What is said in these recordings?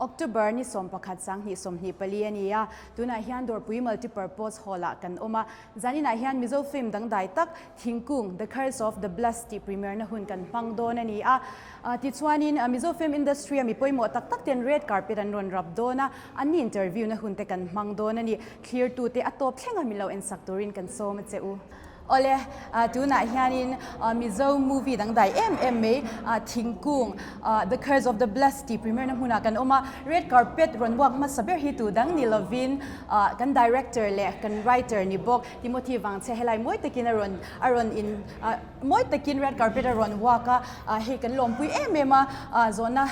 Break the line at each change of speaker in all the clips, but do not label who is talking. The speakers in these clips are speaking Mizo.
October ni 11 2024 a ni a, tunah hian Dawrpui Multipurpose Hall-ah kan awm a. Zaninah hian Mizo film dangdai tak Thingkung, The Curse of the Blessed tih premiere na hun kan hmang dawn a ni a. Tichuanin Mizo film industry a mi pawimawh tak tak ten red carpet an rawn rap dawn a, an interview na hun te kan hmang dawn a ni. Thlirtute a tawp thleng a min lo ensak turin kan sawm a che u. Awle, tunah hianin Mizo movie dangdai em em mai Thingkung, The Curse of the Blessed tih premiere na hmunah kan awm a, red carpet rawn walk hmasa ber hi tu dang ni lovin kan director leh kan writer ni bawk Timothy Vangchhe helai mawi takin a rawn a rawn in mawi takin red carpet a rawn walk a, hei kan lawmpui em em a, zawhna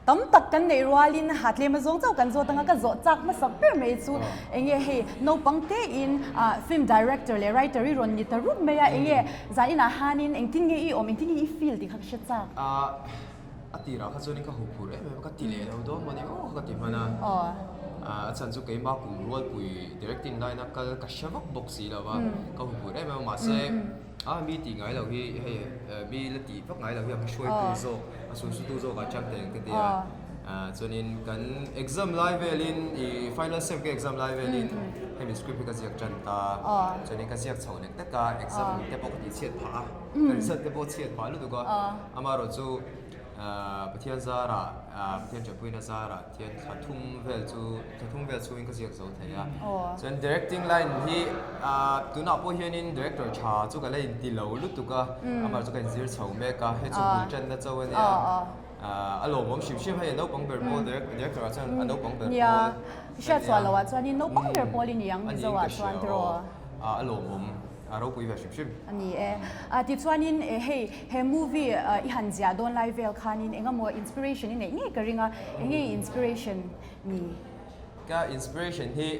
Tam tak kan neih rualin ha tlem a zawng chauh kan zawt anga ka zawh chak hmasak ber mai chu enge hei naupang tein film director leh writer i rawn ni ta rup mai a enge zan inah hanin engtin nge i awm engtin nge i feel tih kha ka hre chak.
A tirah kha chuanin ka huphur em em a ka ti leh lo dawn maw ni aw ka ti hman a a chhan chu keimah kum rualpui directing line a kal ka hre vak bawk si lo va ka huphur em em a mahse A mi tih ngai lo hi hei mi la tih vak ngai lo hi a hruaitu zawk a sunsutu zawk ah chang teng ka ti a chuanin kan exam lai velin i final sem ka exam lai velin hemi script hi ka ziak tan ta chuanin ka ziak chho nek nek a exam te pawh ka tih chhiat phah a ka result te pawh chhiat phah lutuk a amaherawhchu chu Pathian zarah Pathian tanpuina zarah Thian thla thum vel chu thla thum vel chhungin ka ziak zo thei a. Chuan directing line hi tunah pawh hianin director tha chu ka la inti lo lutuk a, amah chu ka inzir chho mek a, hei chu bul tanna chauh a nia. A lawmawm hrim hrim hei a naupang ber pawl director ah chuan a naupang ber pawl.
Nia, hriat chhuah loh ah chuanin naupang ber pawl i ni ang Mizo ah chuan tiraw.
A lawmawm. A ropui ve hrim hrim.
A ni e. Tichuanin hei he movie i han ziah dawn lai vel khanin eng emaw inspiration i neih ngei ka ring a, eng nge i inspiration ni?
Ka inspiration hi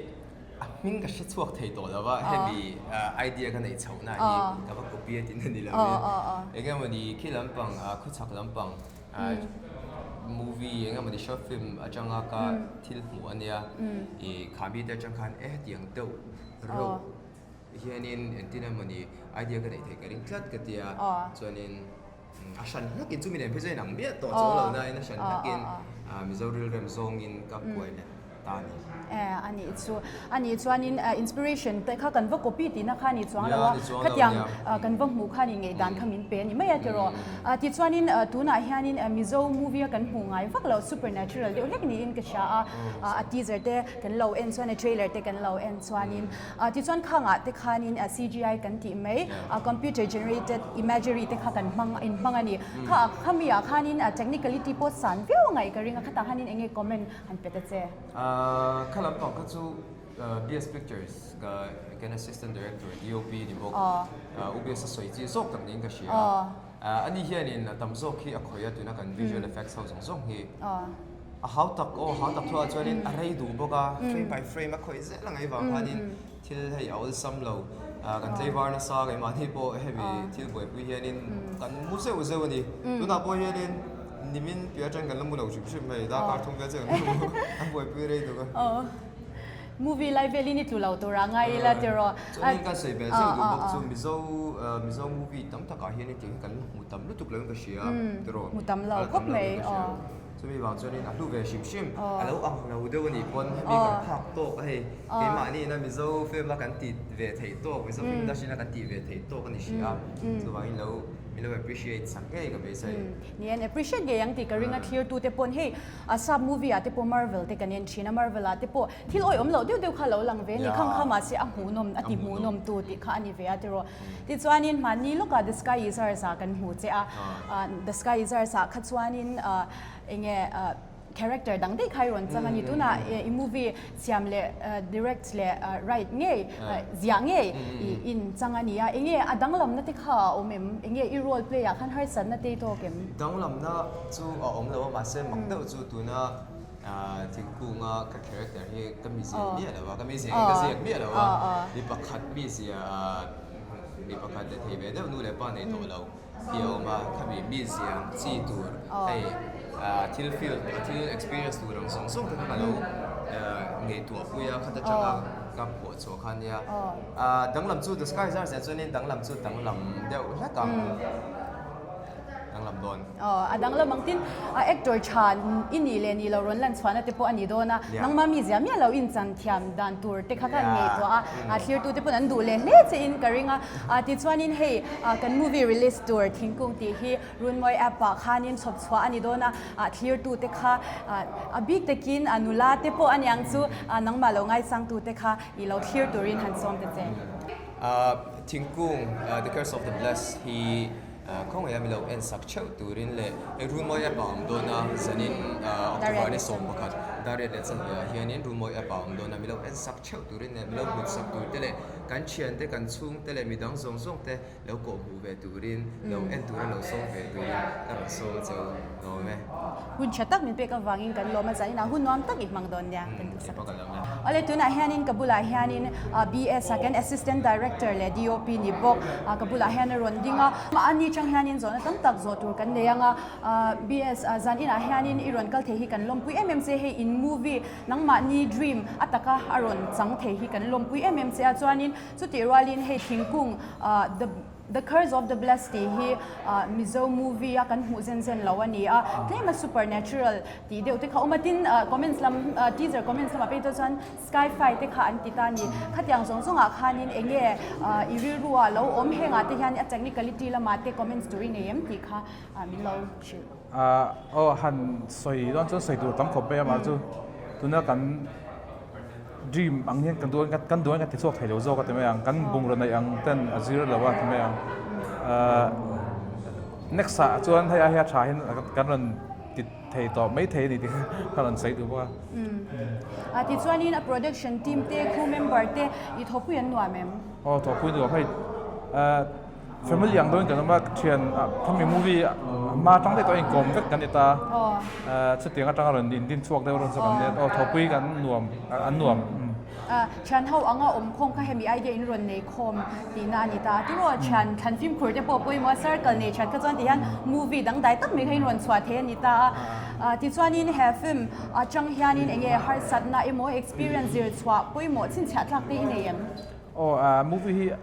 a hming ka hre chhuak thei tawh lo va, hemi idea ka neih chhohna hi ka va copy a tihna ni lovin eng emaw ni khi lampang khawchhak lampang movie eng emaw ni short film atanga ka thil hmuh a nia, i khami te atang khan e hetiang deuh reuh Hianin entin emawni idea ka neih theih ka ring tlat ka tia chuanin a hran hlakin chumi nen phei chuan inang miah tawh chuang lo nain a hran hlakin Mizo rilrem zawngin ka kuai let ta a ni.
A nih chu a nih chuanin inspiration te kha kan va copy tihna kha a ni chuang lo a, khatiang kan va hmuh kha a ni ngaihdan kha min pe a ni mai a tiraw. Tichuanin tunah hianin Mizo movie a kan hmuh ngai vak loh supernatural deuh hlek niin ka hria a, a teaser te kan lo en chuan a trailer te kan lo en chuanin Tichuan khangah te khanin CGI kan tih mai, computer generated imagery te kha kan hmang inhmang a ni. Kha khami ah khanin technicality pawh san viau a ngaih ka ring a, khatah khanin enge comment han pe ta che?
Kha lampang kha chu BS Pictures ka kan assistant director DOP ni bawk, UBS a sawi chi zawk tak niin ka hria a. Ani hianin a tam zawk hi a khawih a tuna kan visual effects ho zawng zawng hi. A hau tak aw, hau tak thuah chuanin a rei duh bawk a, frame by frame a khawih zel ang avang khanin thil hei a awlsam lo. Kan tlaivar nasa keimahni pawh hemi thil buaipui hianin kan mu zeuh zeuh a ni. Tunah pawh hianin nimin piah atangin kan la mu lo hrim hrim hei, darkar thum vel chiah kan la mu, a buaipui rei duk
a. Movie lai velin i tlu lo tur a ngai ila tiraw.
Chuanin ka sawi ve zeuh duh bawk chu Mizo Mizo movie tam takah hian hetiang hi kan la hmu tam lutuk lo in ka hria tiraw.
Hmu tam lo khawp mai aw.
Chumi vang chuanin a hlu ve hrim hrim a lo ang lo deuh a nih pawn hemi kan phak tawk a hei keimahni ina Mizo film a kan tih ve theih tawk Mizo film industry ina kan tih ve theih tawk a ni hria a chuvangin lo min lo appreciate sak ngei ka beisei.
Ni an appreciate ngei ang tih ka ring a thlirtute pawn hei A sap movie ah te pawh Marvel te kan en thin a, Marvel ah te pawh thil awih awm loh deuh deuh kha lo lang ve a ni, khang kha mahse a hmuhnawm a ti hmuhnawm tu tih kha a ni ve a tiraw. Tichuanin hmanni lawkah The Sky Is Ours ah kan hmu che a, The Sky Is Ours ah kha chuanin eng nge character dang daih kha i rawn chang a ni, tunah i movie siam leh direct leh write ngei ziah ngei i in chang a ni a, eng nge a danglamna te kha a awm em? Eng nge i role play ah khan harsatna te i tawk em?
Danglamna chu a awm lo a, mahse mak deuh chu tuna thingkunga ka character hi ka mizia miah lo a, ka mizia hi ka ziak miah lo a, mi pakhat mizia mi pakhat leh thei ve deuh nu leh pa nei tawh lo hi a awm a, khami mizia ang chi tur hei thil feel thil experience tur ang zawng zawng te kha ka lo ngaihtuah pui a, khata tanga ka phuah chhuah kha a nia. Danglam chu the sky zar zia chuanin danglam chu danglam deuh hlek ang. danglam dawn.
Aw, a danglam ang tin actor tha i nih leh nih lo rawn lan chhuahna te pawh a ni dawn a, nangmah mi zia miah lo inchan thiam dan tur te kha khan ngaihtuah a, a thlirtu te pawn an duh leh hle che in ka ring a, tichuanin hei kan movie release tur thingkung tih hi Runmawi app ah khanin chhawp chhuah a ni dawn a, thlirtu te kha a bik takin a nula te pawh a niang chu nangmah lo ngaisangtu te kha i lo thlir turin han sawm ta che.
Thingkung The Curse of the Blessed hi khawngaih a milo en sak theuh turin leh hei Runmawi app ah a awm dawn a, zanin October ni 11 Dariat leh Chanve ah hianin Runmawi app ah a awm dawn a, milo en sak theuh turin leh milo hmut sak tur te leh kan thiante kan chhungte leh midang zawng zawng te lo kawh hmuh ve turin, lo en tura lo sawm ve turin ka rawn sawm a che u, lawm e.
Hun tha tak min pek avangin kan lawm a, zaninah hun nuam tak i hmang dawn nia kan duhsak a che. Awle tunah hianin ka bulah hianin BS a kan Assistant Director leh DOP ni bawk ka bulah hian a rawn ding a, mahni chang hianin zawhna tam tak zawh tur kan nei ang a, BS zaninah hianin i rawn kal thei hi kan lawmpui em em che, hei in movie nangmahni dream a taka a rawn chang thei hi kan lawmpui em em che a, chuanin Chutih rualin hei thingkung The The Curse of the Blessed tih hi Mizo movie a kan hmuh zen zen lo a ni a, tlem a supernatural tih deuh te kha awm a, tin comments lam teaser comments lamah phei chuan sky-fi te kha an ti ta a ni. Khatiang zawng zawngah khanin eng nge i rilruah lo awm hengah te hian a technicality lamah te comments tur i nei em tih kha min lo hrilh.
Aw han sawi dawn chuan sawi tur tam khawp mai a, mahse chu tuna kan Dream ang hian kan duh a, kan duh a kan ti chhuak thei lo zawk a ti mai ang, kan bungraw neih ang ten a zir lo a ti mai ang. Ahh next ah chuan hei ai hian tha hian kan rawn ti thei tawh mai thei a ni tih ka rawn sawi duh bawk a.
A tichuanin a production team te, crew member te i thawhpui an nuam em?
Aw thawhpui nuam hei ahh. Family ang deuhin kan awm a, thian khami movie hma atang daih tawh a inkawm vek kan ni ta. Chutiang atanga rawn indin chhuak deuh rawn chu kan nia. Aw thawhpui kan nuam an nuam.
Thian ho anga awm khawm kha hemi idea in rawn nei khawm tihna a ni ta. Tiraw thian thlan fimkhur te pawh pawimawh a, circle nei thian kha chuan ti hian movie dangdai tak mai kha in rawn chhuah thei a ni ta a. Tichuanin he film atang hianin eng nge harsatna emaw experience zir chhuah pawimawh chhinchhiah tlak te i nei em?
Aw movie hi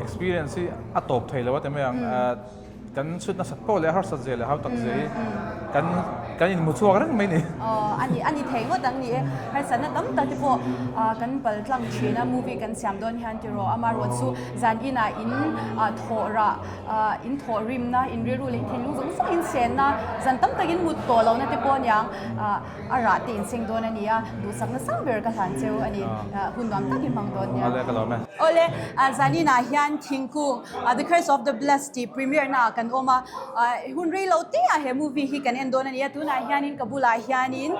Experience hi a tawp thei lo a ti mai ang. Kan chhut nasat poh leh harsat zia leh hau tak zia hi kan kan inhmu chhuak reng mai ni.
Aw a ni a ni thei ngawt ang ni e. Harsatna tam tak te pawh kan pal tlang thin a movie kan siam dawn hian tiraw amaherawh chu zan inah in thawh rah in thawh rimna in rilru leh in thinlung zawng zawng in chenna zan tam takin mut tawh lohna te pawh aniang A rah te inseng dawn a ni a, duhsak nasa ber ka hlan cheu a ni. Hun nuam tak i hmang dawn nia.
Awle ka lawm e.
Awle, zaninah hian thingkung The Curse of the Blessed tih premiere naah kan awm a, hun rei lo te ah he movie hi kan en dawn a ni a, tunah hianin ka bulah hianin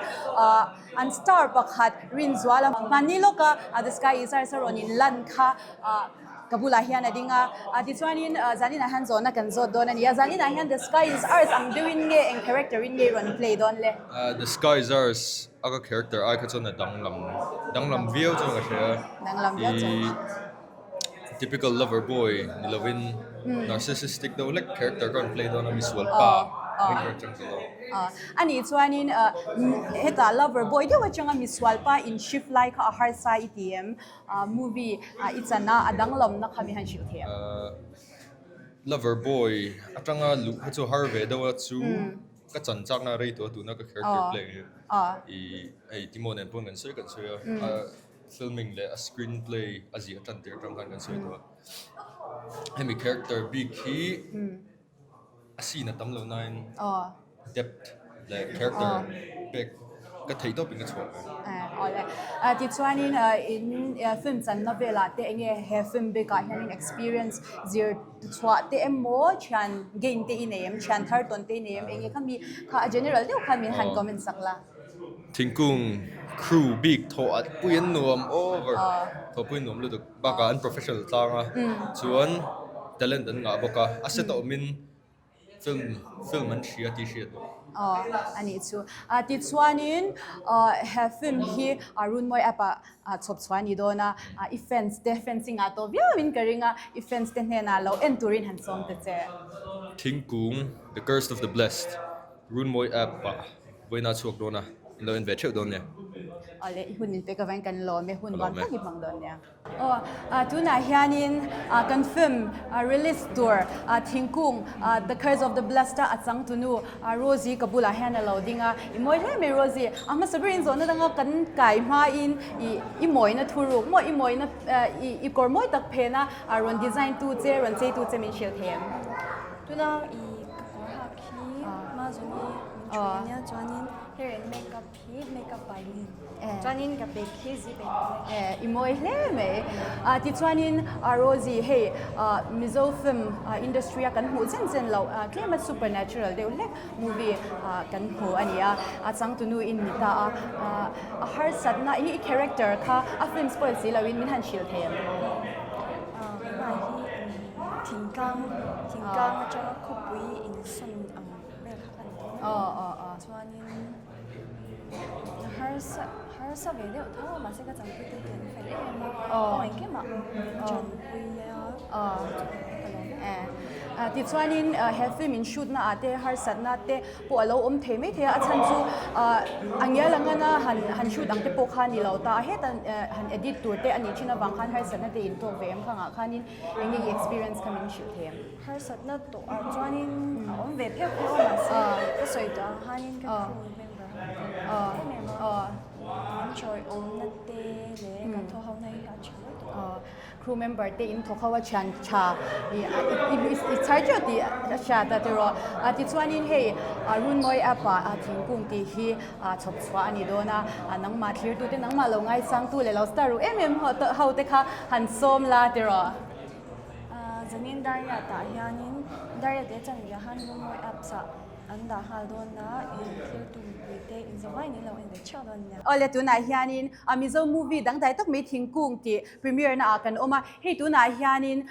an star pakhat Rinzuala hmanni lawka The Sky Is Ours a rawn inlan kha Ka bulah hian a ding a, tichuanin zaninah hian zawhna kan zawt dawn a ni a, zaninah hian The Sky Is Ours ang deuhin nge eng character in nge rawn play dawn le?
The Sky Is Ours a ka character ai kha chuan a danglam, danglam viau chuan ka hria a,
Danglam viau chuan ka hria.
Typical lover boy ni lovin narcissistic deuh lek character ka rawn play dawn a, misual pa ang in ka rawn chang ta dawn.
A nih chuanin hetah lover boy deuh atanga misual pa in shift lai kha a harsa i ti em? Movie i chan a, a danglamna kha mi han hrilh thei ang.
Lover boy atanga luh kha chu har ve deuh a chu ka chan chakna a rei tawh a tuna ka character play hi i hei Timo nen pawhin kan sawi kan sawi a, a filming leh a screen play a ziah tan tir atang khan kan sawi tawh a. Hemi character bik hi A scene a tam lo nain depth leh character pek ka theih tawpin ka chhuah ve.
Awle. Tichuanin in film channa velah te enge he film bikah hianin experience zir chhuah te emaw thian gain te i nei em, thian thar tawn te i nei em, enge kha mi kha a general deuh khan min han comment sak la.
Thingkung crew bik thawh at pui an nuam over, thawhpui an nuam lutuk. Bakah an professional tlang a, chuan talent an ngah bawk a, a set a awmin film film an hria tih hriat bawk.
Aw a nih chu. Tichuanin he film hi Runmawi app ah chhawp chhuah a ni dawn a, i fans te fans i ngah tawh viau in ka ring a, i fans te hnenah lo en turin han sawm ta che.
Thingkung, The Curse of the Blessed, Runmawi app ah vawiin a chhuak dawn a, in lo en ve theuh dawn nia.
Awle, i hun min pek avangin kan lawm e, hun nuam tak i hmang dawn nia. Aw, tunah hianin kan film release tur thingkung The Curse of the Blessed a a changtunu Rosie ka bulah hian a lo ding a, i mawi hle mai Rosie, a hmasa berin zawhna danga kan kai hmain i i mawina thuruk maw i mawina i kawr mawi tak phena rawn design tu che rawn chei tu che min hrilh thei em?
Tuna i ka kawr hak hi Mazawni min thu ania chuanin hair and makeup hi makeup by Lin chuanin ka bag hi zip and collection.
Eh i mawi hle mai. Ah tichuanin Rosie hei Mizo film industry a kan hmuh zen zen loh tlem a supernatural deuh hlek movie kan hmu a ni a, a changtunu in ni ta a, a harsatna eng i character kha a film spoil si loin min han hrilh thei em?
Keimah hi thingtlang thingtlang atanga khawpui insawn ang vel kha ka ni dawn a chuanin harsa harsa ve deuh tho a mahse ka chanpui te hi an fel em em a kawng engkimah min chanpui a ka lawm em.
Tichuanin he film in shoot na ah te harsatna te pawh a lo awm thei mai thei a, a chhan chu a ngial ang ngana han han shoot ang te pawh kha a ni lo ta a, heta han edit tur te a nih thin avang khan harsatna te in tawk ve em khangah khanin eng nge i experience kha min hrilh thei em?
Harsatna tawh ah chuanin a awm ve pheuh pheuh a mahse ka sawi tawh ang khanin ka crew member ho te em em a, min chawi awmna te leh kan thaw ho na hi a tha lutuk a.
Crew member te in thawk ho a thian tha i i chhar teuh tih a hriat a tiraw. Tichuanin hei Runmawi app ah thingkung tih hi chhawp chhuah a ni dawn a, nangmah thlirtu te nangmah lo ngaisangtu leh lo star ru em em ho te kha han sawm la tiraw.
Zanin Dariat ah hianin Dariat leh Chanvia han Runmawi apps ah An dah nghal dawn a, in thil tum pui te in zawh mai ni lo en ve theuh dawn nia.
Awle tunah hianin a Mizo movie dangdai tak mai Thingkung tih premiere na ah kan awm a, hei tunah hianin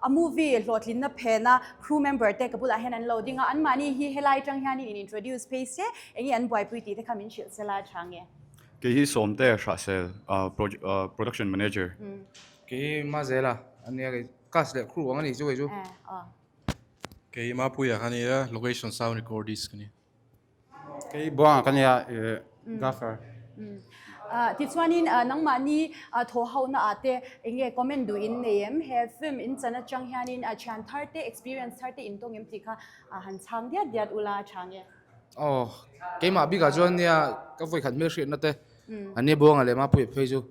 a movie hlawhtlinna phena crew member te ka bulah hian an lo ding a, anmahni hi helai atang hianin in introduce phei se, enge an buaipui tih te kha min hrilh sela a tha nge?
Kei hi Sawmte Hrahsel, Production Manager.
Kei hi Mazela a nia, kei cast leh crew ang a nih chu kei chu.
Kei Mapuia ka nia, location sound recordist ka ni.
Kei Buanga ka nia, gaffer.
Tichuanin nangmahni thaw hauhna ah te enge comment duh in nei em? He film in chan atang hianin thian thar te, experience thar te in tawng em tih kha han chhang diat diat ula a tha nge?
Aw, keimah bikah chuan nia ka vawikhat hmelhriatna te an nia Buanga leh Mapuia phei chu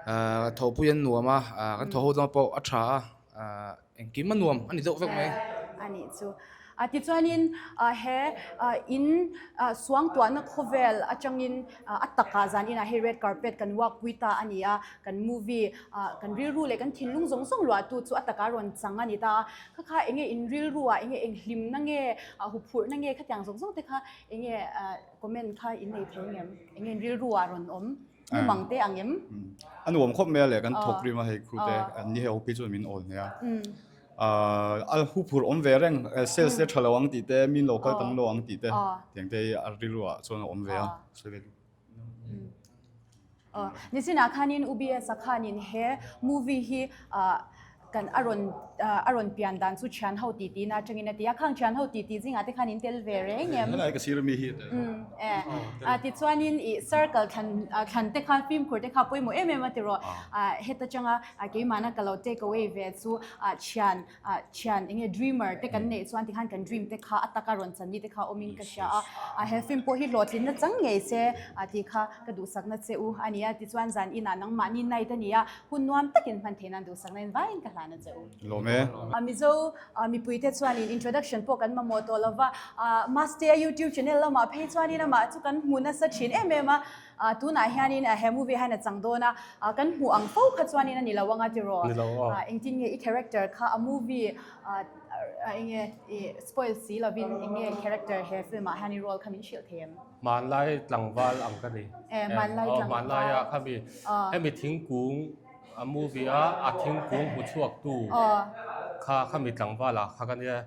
thawhpui an nuam a, kan thaw ho tlangah pawh a tha a. Engkim a nuam a ni deuh vek mai.
A nih chu. Tichuanin he in suangtuahna khawvel atangin a takah zan inah hei red carpet kan walk pui ta a ni a, kan movie kan rilru leh kan thinlung zawng zawng luahtu chu a takah rawn chang a ni ta a. Kha kha enge in rilru ah enge eng hlimna nge huphurhna nge khatiang zawng zawng te kha enge comment kha in nei thei ngem? Enge in rilru ah rawn awm? Mumang te ang em?
A nuam khawp mai a leh kan thawk rim a hei khu te an ni hei OP chuan min awl hneh a. A huphurh awm ve reng sales te tha lo ang tih te min lo kal tam lo ang tih te tiang te hi a rilru ah chuan a awm ve a.
Nisinah khanin UBS a khanin he movie hi Kan a rawn a rawn pian dan chu thian ho ti tihna atangin a ti a, khang thian ho ti tih zingah te khan in tel ve reng em?
Helai ka sir ami hi a tel.
Umm e. A tichuanin i circle thlan thlan te khan fimkhur te kha pawimawh em em a ti rawh. A heta tanga keimahna ka lo take away ve chu a thian a thian enge dreamer te kan neih chuan tikhan kan dream te kha a taka rawn chan ni te kha awmin ka hria a. A he film pawh hi hlawhtlinna chang ngei se a tih kha ka duhsakna che u a ni a. Tichuan zan inah nangmahni night a ni a. Hun nuam takin hman theih nan duhsakna in vaiin ka hlan a che u.
Lawm e.
Mizo mipuite chuanin introduction pawh kan mamawh tawh lova, Mastea YouTube channel lamah phei chuanin amah chu kan hmu nasa thin em em a, tunah hianin he movie hian a chang dawn a, kan hmuh ang fo kha chuanin a ni lo anga tiraw?
Ni lo aw.
Engtin nge i character kha a movie enge i spoil si lovin enge i character he film ah hian i role kha min hrilh thei em?
Hmanlai tlangval ang ka ni.
Eh, hmanlai tlangval.
Hmanlai ah khami hemi thingkung a movie a a thingkung hmu chhuak tu.
Kha khami tlangval ah kha ka nia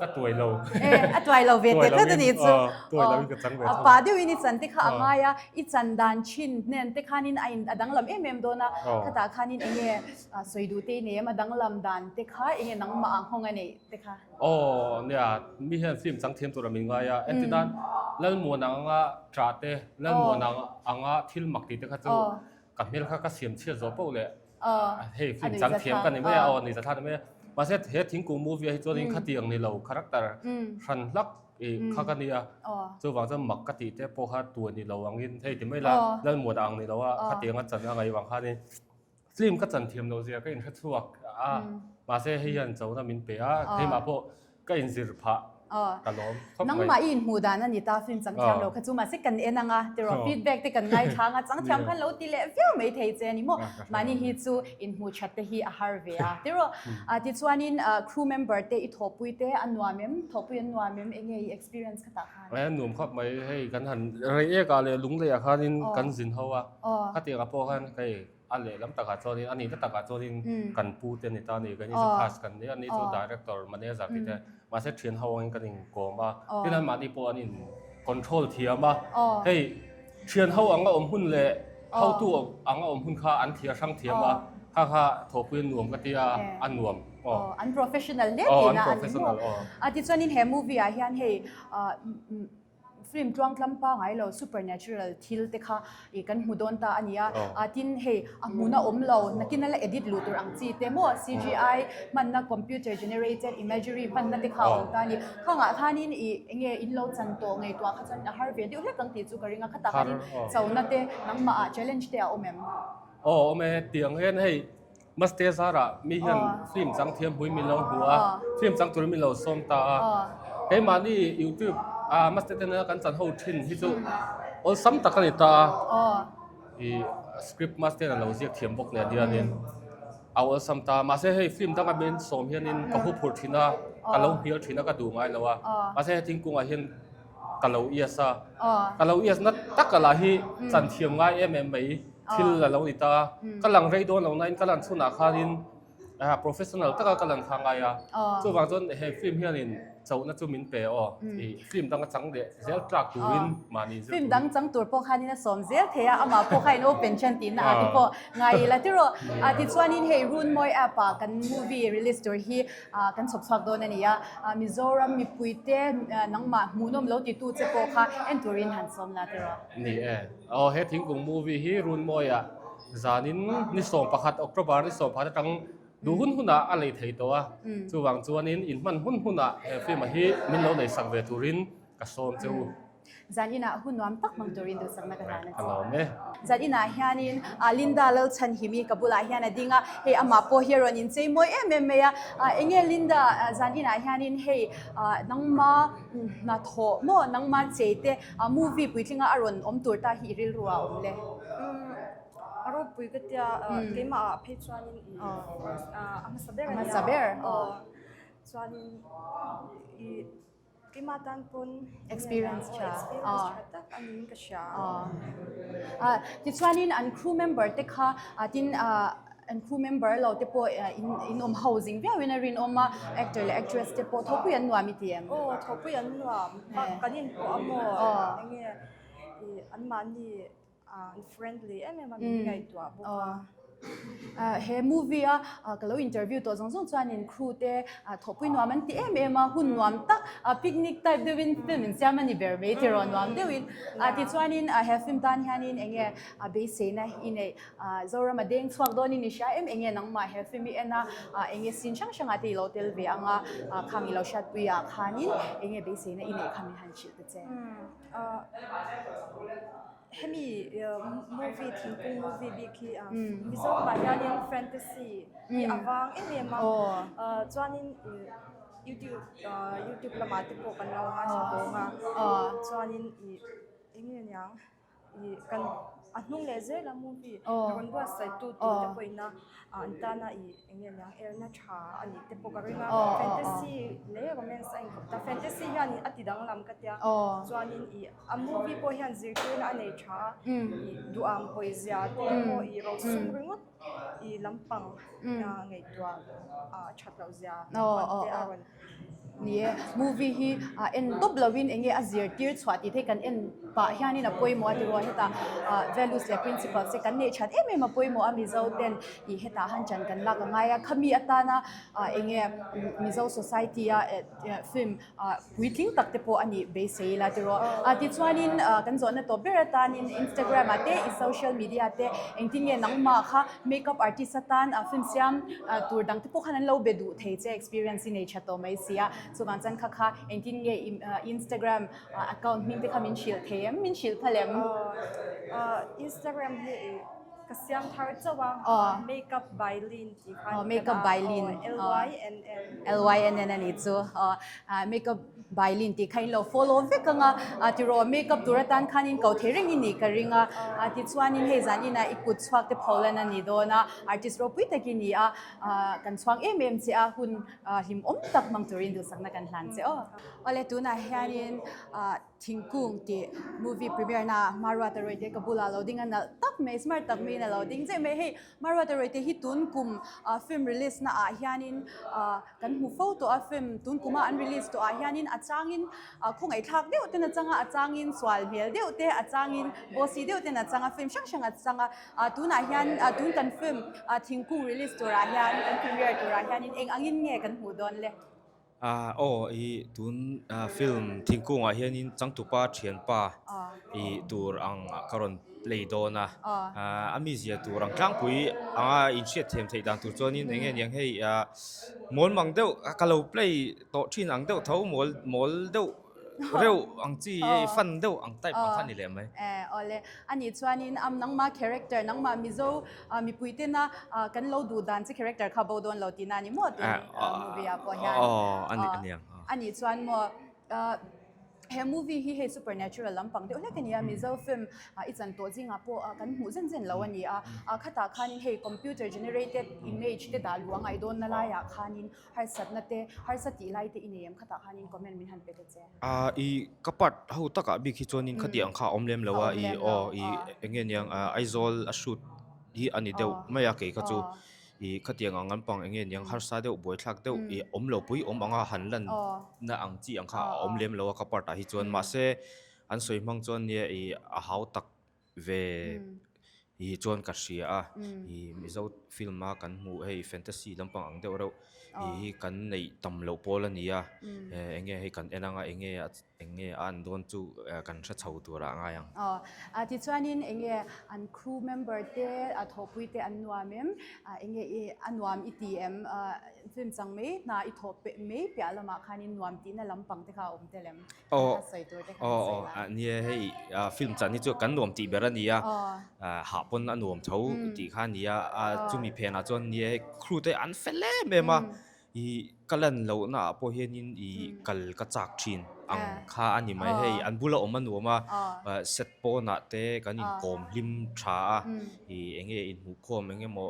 ka tuai lo.
E a tuai lo ve teh tlat a nih chu.
Tuai lo in ka chang ve thung.
Pa deuh in i chan te kha a ngai a, i chan dan thin hnen te khanin a in a danglam em em dawn a, khatah khanin eng nge sawi duh te i nei em a danglam dan te kha eng nge nangmah ang nghawng a neih te kha.
Aw nia mi hian film chang thiam tur a min ngai a, entirnan Lalmuan anga ṭah te, Lalmuan anga thil mak tih te kha chu ka hmel kha ka siam chhiat zawh poh leh hei film chang thiam ka ni mai a aw ni zathlak ni mai a mahse he thingkung movie ah hi chuanin khatiang ni lo character hran hlak ih kha ka nia chuvang chuan mak ka tih te pawh kha tuan ni lo angin hei ti mai la Lalmuana ang ni lo a khatiang a chan a ngaih vang khanin film ka chan thiam loh zia ka inhre chhuak a mahse hei hian chona min pe a keimah pawh Ka inzir phah ka lawm khawp mai.
Nangmah i inhmuh dan a ni ta film chang thiam lo kha chu mahse kan en anga tiraw feedback te kan ngaithla anga chang thiam khan lo ti leh viau mai thei che a ni maw. Mahni hi chu inhmuh that te hi a har ve a tiraw. Tichuanin crew member te i thawhpui te a nuam em thawhpui an nuam em enge i experience kha tah khan.
A nuam khawp mai hei kan han rei ek ah leh lunglei ah khanin kan zin ho a khatiang ah pawh khan hei A lehlam takah chuanin a nihna takah chuanin kan pu te a ni ta a ni, kan inzu class kan nia, ani chu director, manager tih te, mahse thian ho angin kan inkawm a, tin anmahni pawh an in control thiam a, hei thian ho anga awm hun leh hotu anga awm hun kha an thliar hrang thiam a, kha kha thawhpui a nuam ka tia, a nuam
aw. An professional hle tihna a ni maw? Tichuanin he movie ah hian hei Film tluangtlam pangai lo supernatural thil te kha i kan hmu dawn ta a ni a, tin hei a hmun a awm lo nakin a la edit luh tur ang chi te maw CGI hmanna computer generated imagery hmanna te kha a awm ta a ni. Khangah khanin i enge in lo chan tawh ngaihtuah kha chuan a har ve deuh hlek ang tih chu ka ring a, khatah khanin chona te nangmah ah challenge te a awm em?
Aw awm e, tiang hian hei Maste zarah mi hian film chang thiam hui min lo hmu a, film chang turin min lo sawm ta a. Keimahni YouTube ah Maste te nena kan chan ho thin hi chu awlsam tak a ni ta a. I script Maste a lo ziak thiam bawk nen hianin a awlsam ta a. Mahse hei film danga min sawm hianin ka huphurh thin a, ka lo hnial thin a, ka duh ngai lo a. Mahse he thingkungah hian ka lo ias a, ka lo ias na taka lah hi chan thiam ngai em em mai thil a lo ni ta a, ka lang rei dawn lo nain ka lan chhunah khanin professional taka ka lan kha ngai a, chuvang chuan he film hianin chauhna chu min pe aw, ih film dang a chang leh zel tlak turin mahni zir turin.
Film dang chang tur pawh khanin a sawm zel thei a, amah pawh kha in open thian tihna ah te pawh ngai ila tiraw, tichuanin hei Runmawi app ah kan movie release tur hi Kan chhawp chhuak dawn a ni a, Mizoram mipuite nangmah hmuhnawm lo titu che pawh kha en turin han sawm la tiraw?
Ni e. Aw he thingkung movie hi Runmawiah zanin ni 11 October ni 11 atang duh hun hunah a lei thei tawh a, chuvang chuanin inhman hun hunah he film a hi min lo neihsak ve turin ka sawm che u.
Zan inah hun nuam tak hmang turin duhsakna ka hlan a che.
Ka lawm e.
Zan inah hianin Linda Lalchhanhimi ka bulah hian a ding a, hei amah pawh hi a rawn inchei mawi em em mai a. Enge Linda, zan inah hianin hei nangma hnathawh maw nangma chei te movie puitlinga a rawn awm tur ta hi i rilru ah awm le?
A ropui ka tia, keimah ah phei chuanin a hmasa ber a nia.
A hmasa ber.
Chuanin i. Keimah tan pawn
experience tha
experience tha tak a niin ka hria.
Tichuanin an crew member te kha tin an crew member lo te pawh in in awm ho zing viauin a rinawm a, actor leh actress te pawh thawhpui an nuam i ti em?
Aw thawhpui an nuam, kan inpawh a maw enge anmahni An friendly em em a min ngaihtuah bawk
a. He movie a ka lo interview tawh zawng zawng chuanin crew te thawhpui nuam an ti em em a, hun nuam tak picnic type deuhin film in siam a ni ber mai tiraw nuam deuhin. Tichuanin he film tan hianin eng nge beiseina i neih Zoram a deng chhuak dawnin i hria em eng nge nangmah he film i en a eng nge scene hrang hrangah te i lo tel ve ang a khang i lo hriatpui ah khanin eng nge beiseina i neih kha min han hrilh ta che.
Hemi movie thingkung movie bik hi Mizoramah hianin fantasy hi a vang em em a chuanin youtube youtube lamah te pawh kan lo ngaithla dawng a chuanin ih eng nge niang ih kan. A hnung leh zel a movie rawn buatsaih tu tur te pawhin a an tana ih eng nge niang erna tha a nih te pawh ka ring a fantasy leh romance a inkawp ta fantasy hianin a ti danglam ka tia chuanin ih a movie pawh hian zirtirna a nei tha a ih duham pawizia te pawh ih rosum ringawt ih lampang ngaihtuah that loh zia lampang te a rawn.
Ni e, movie hi ah en tawp lovin eng nge a zirtir chhuah tih te hi kan en pah hianin a pawimawh a tiruah hetah ah values leh principles te kan neih that em em a pawimawh a Mizo ten ih hetah han chan kan lak a ngai a khami atana ah eng nge Mizo society a eh film ah puitling tak te pawh a nih beisei ila tiruah ah tichuanin ah kan zawhna tawp ber atanin Instagram ah te i social media te engtin nge nangmah kha Makeup artist atan a film siam tur dang te pawh khan an lo be duh thei che experience i nei tha tawh mai sia. Chuvang chuan kha kha engtin nge i Instagram account hming te kha min hrilh thei em? Min hrilh phal em?
Instagram hi i ka siam thar chauh a, Makeup by Lynn tih kha a ni
Makeup by Lynn.
L Y N N.
L Y N N a nih chu. Makeup by Lynn tih kha in lo follow vek ang a, tiraw makeup tur atan khan in ko thei reng i nih ka ring a, tichuanin hei zan inah i kut chhuak te pholan a ni dawn a, artist ropui tak i ni a, kan chhuang em em che a, hun hlimawm tak hmang turin duhsakna kan hlan che aw. Awle tunah hianin thingkung tih movie premiere na Maruata Royte ka bulah lo ding a nalh tak mai smart tak maiin a lo ding chiah mai hei Maruata Royte hi tun kum film release na ah hianin Kan hmu fo tawh a film tun kuma an release tawh ah hianin a changin khawngaihthlak deuh ten a chang a, a changin sual hmel deuh te, a changin bossy deuh ten a chang a, film hrang hrang a chang a. Tunah hian tun kan film thingkung release turah hian kan premiere turah hianin eng angin nge kan hmuh dawn le?
Aw i tun film thingkungah hianin changtupa thianpa i tur ang ka rawn play dawn a, a mizia tur ang tlangpui anga inhriat thiam theih dan tur chuanin eng nge niang hei ah mawl mang deuh ka lo play tawh thin ang deuh tho mawl mawl deuh reuh ang chi hei fan deuh ang type ang kha a ni leh mai.
Awle anih chuanin am nangma character nangmah Mizo mipui tena kan lo duh dan chi character kha bo dawn lo tihna a ni maw tun movie ah pawh hian
aw a ni a niang
anih chuan maw He movie hi hei supernatural lampang deuh hlek a ni a, Mizo film i chan tawh zingah pawh kan hmuh zen zen lo a ni a, khatah khanin hei computer generated image te dah luh a ngaih dawnna laiah khanin harsatna te harsa tih lai te i nei em khatah khanin comment min han pe ta che.
Ah i ka part ho takah bik hi chuanin khati ang kha a awm lem lo a, i aw i eng nge niang Aizawl a shoot hi a ni deuh mai a kei kha chu. Ih khatiang ang lampang eng nge niang harsa deuh buaithlak deuh ih awm lo pui awm anga han lan na ang chi ang kha a awm lem lo a ka part ah hi chuan mahse an sawi hmang chuan nia ih a hau tak ve ih chuan ka hria a ih Mizo film a kan hmuh hei fantasy lampang ang deuh reuh ih hi kan neih tam loh pawl a ni a eng nge hei kan en anga eng nge a Eng nge a an dawn chu kan hre chho turah a ngai ang.
Aw, tichuanin eng nge an crew member te, a thawhpui te an nuam em? Eng nge i a nuam i ti em? Film chang mai hna i thawh mai piah lamah khanin nuam tihna lampang te kha a awm tel em?
Aw,
Kha sawi tur te kha kan sawi la.
Aw, nia hei film chan hi chu kan nuam tih ber a ni a, hah pawn a nuam tho tih kha a ni a, chumi phenah chuan nia hei crew te an fel em em a, Ih ka lan lohna ah pawh hianin ih kal ka chak thin ang kha a ni mai hei an bula awm a nuam a set pawnah te kan inkawm hlim tha a ih eng nge inhmuhkhawm eng emaw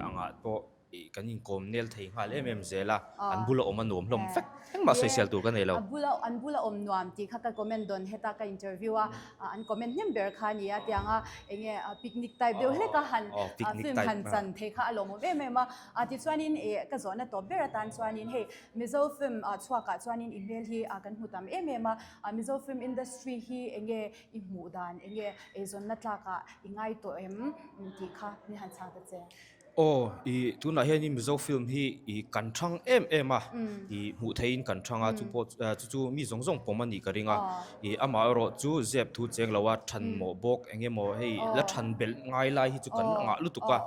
angah pawh ih kan inkawm nel thei nghal em em zel a an bula awm a nuam hlawm vek engmah sawisel tur ka nei lo.
A bula an bula awm nuam tih kha ka comment dawn heta ka interview a an comment hnem ber kha a ni a tiang a eng nge picnic type deuh hlek a han film han chan thei kha a lawmawm em em a. A tichuanin ih ka zawhna tawp ber atan chuanin hei Mizo film ah chhuakah chuanin i hmel hi kan hmu tam em em a, Mizo film industry hi eng nge i hmuh dan eng nge eizawnna tlakah i ngai tawh em tih kha min han chhang ta che.
Aw ih tunah hianin Mizo film hi ih kan thang em em a, ih hmuh theihin kan thang a chu pawh chu chu mi zawng zawng pawm a nih ka ring a, ih amaherawh chu zep thu cheng lo a than mawh bawk eng emaw hei la than belh ngai lai hi chu kan la ngah lutuk a.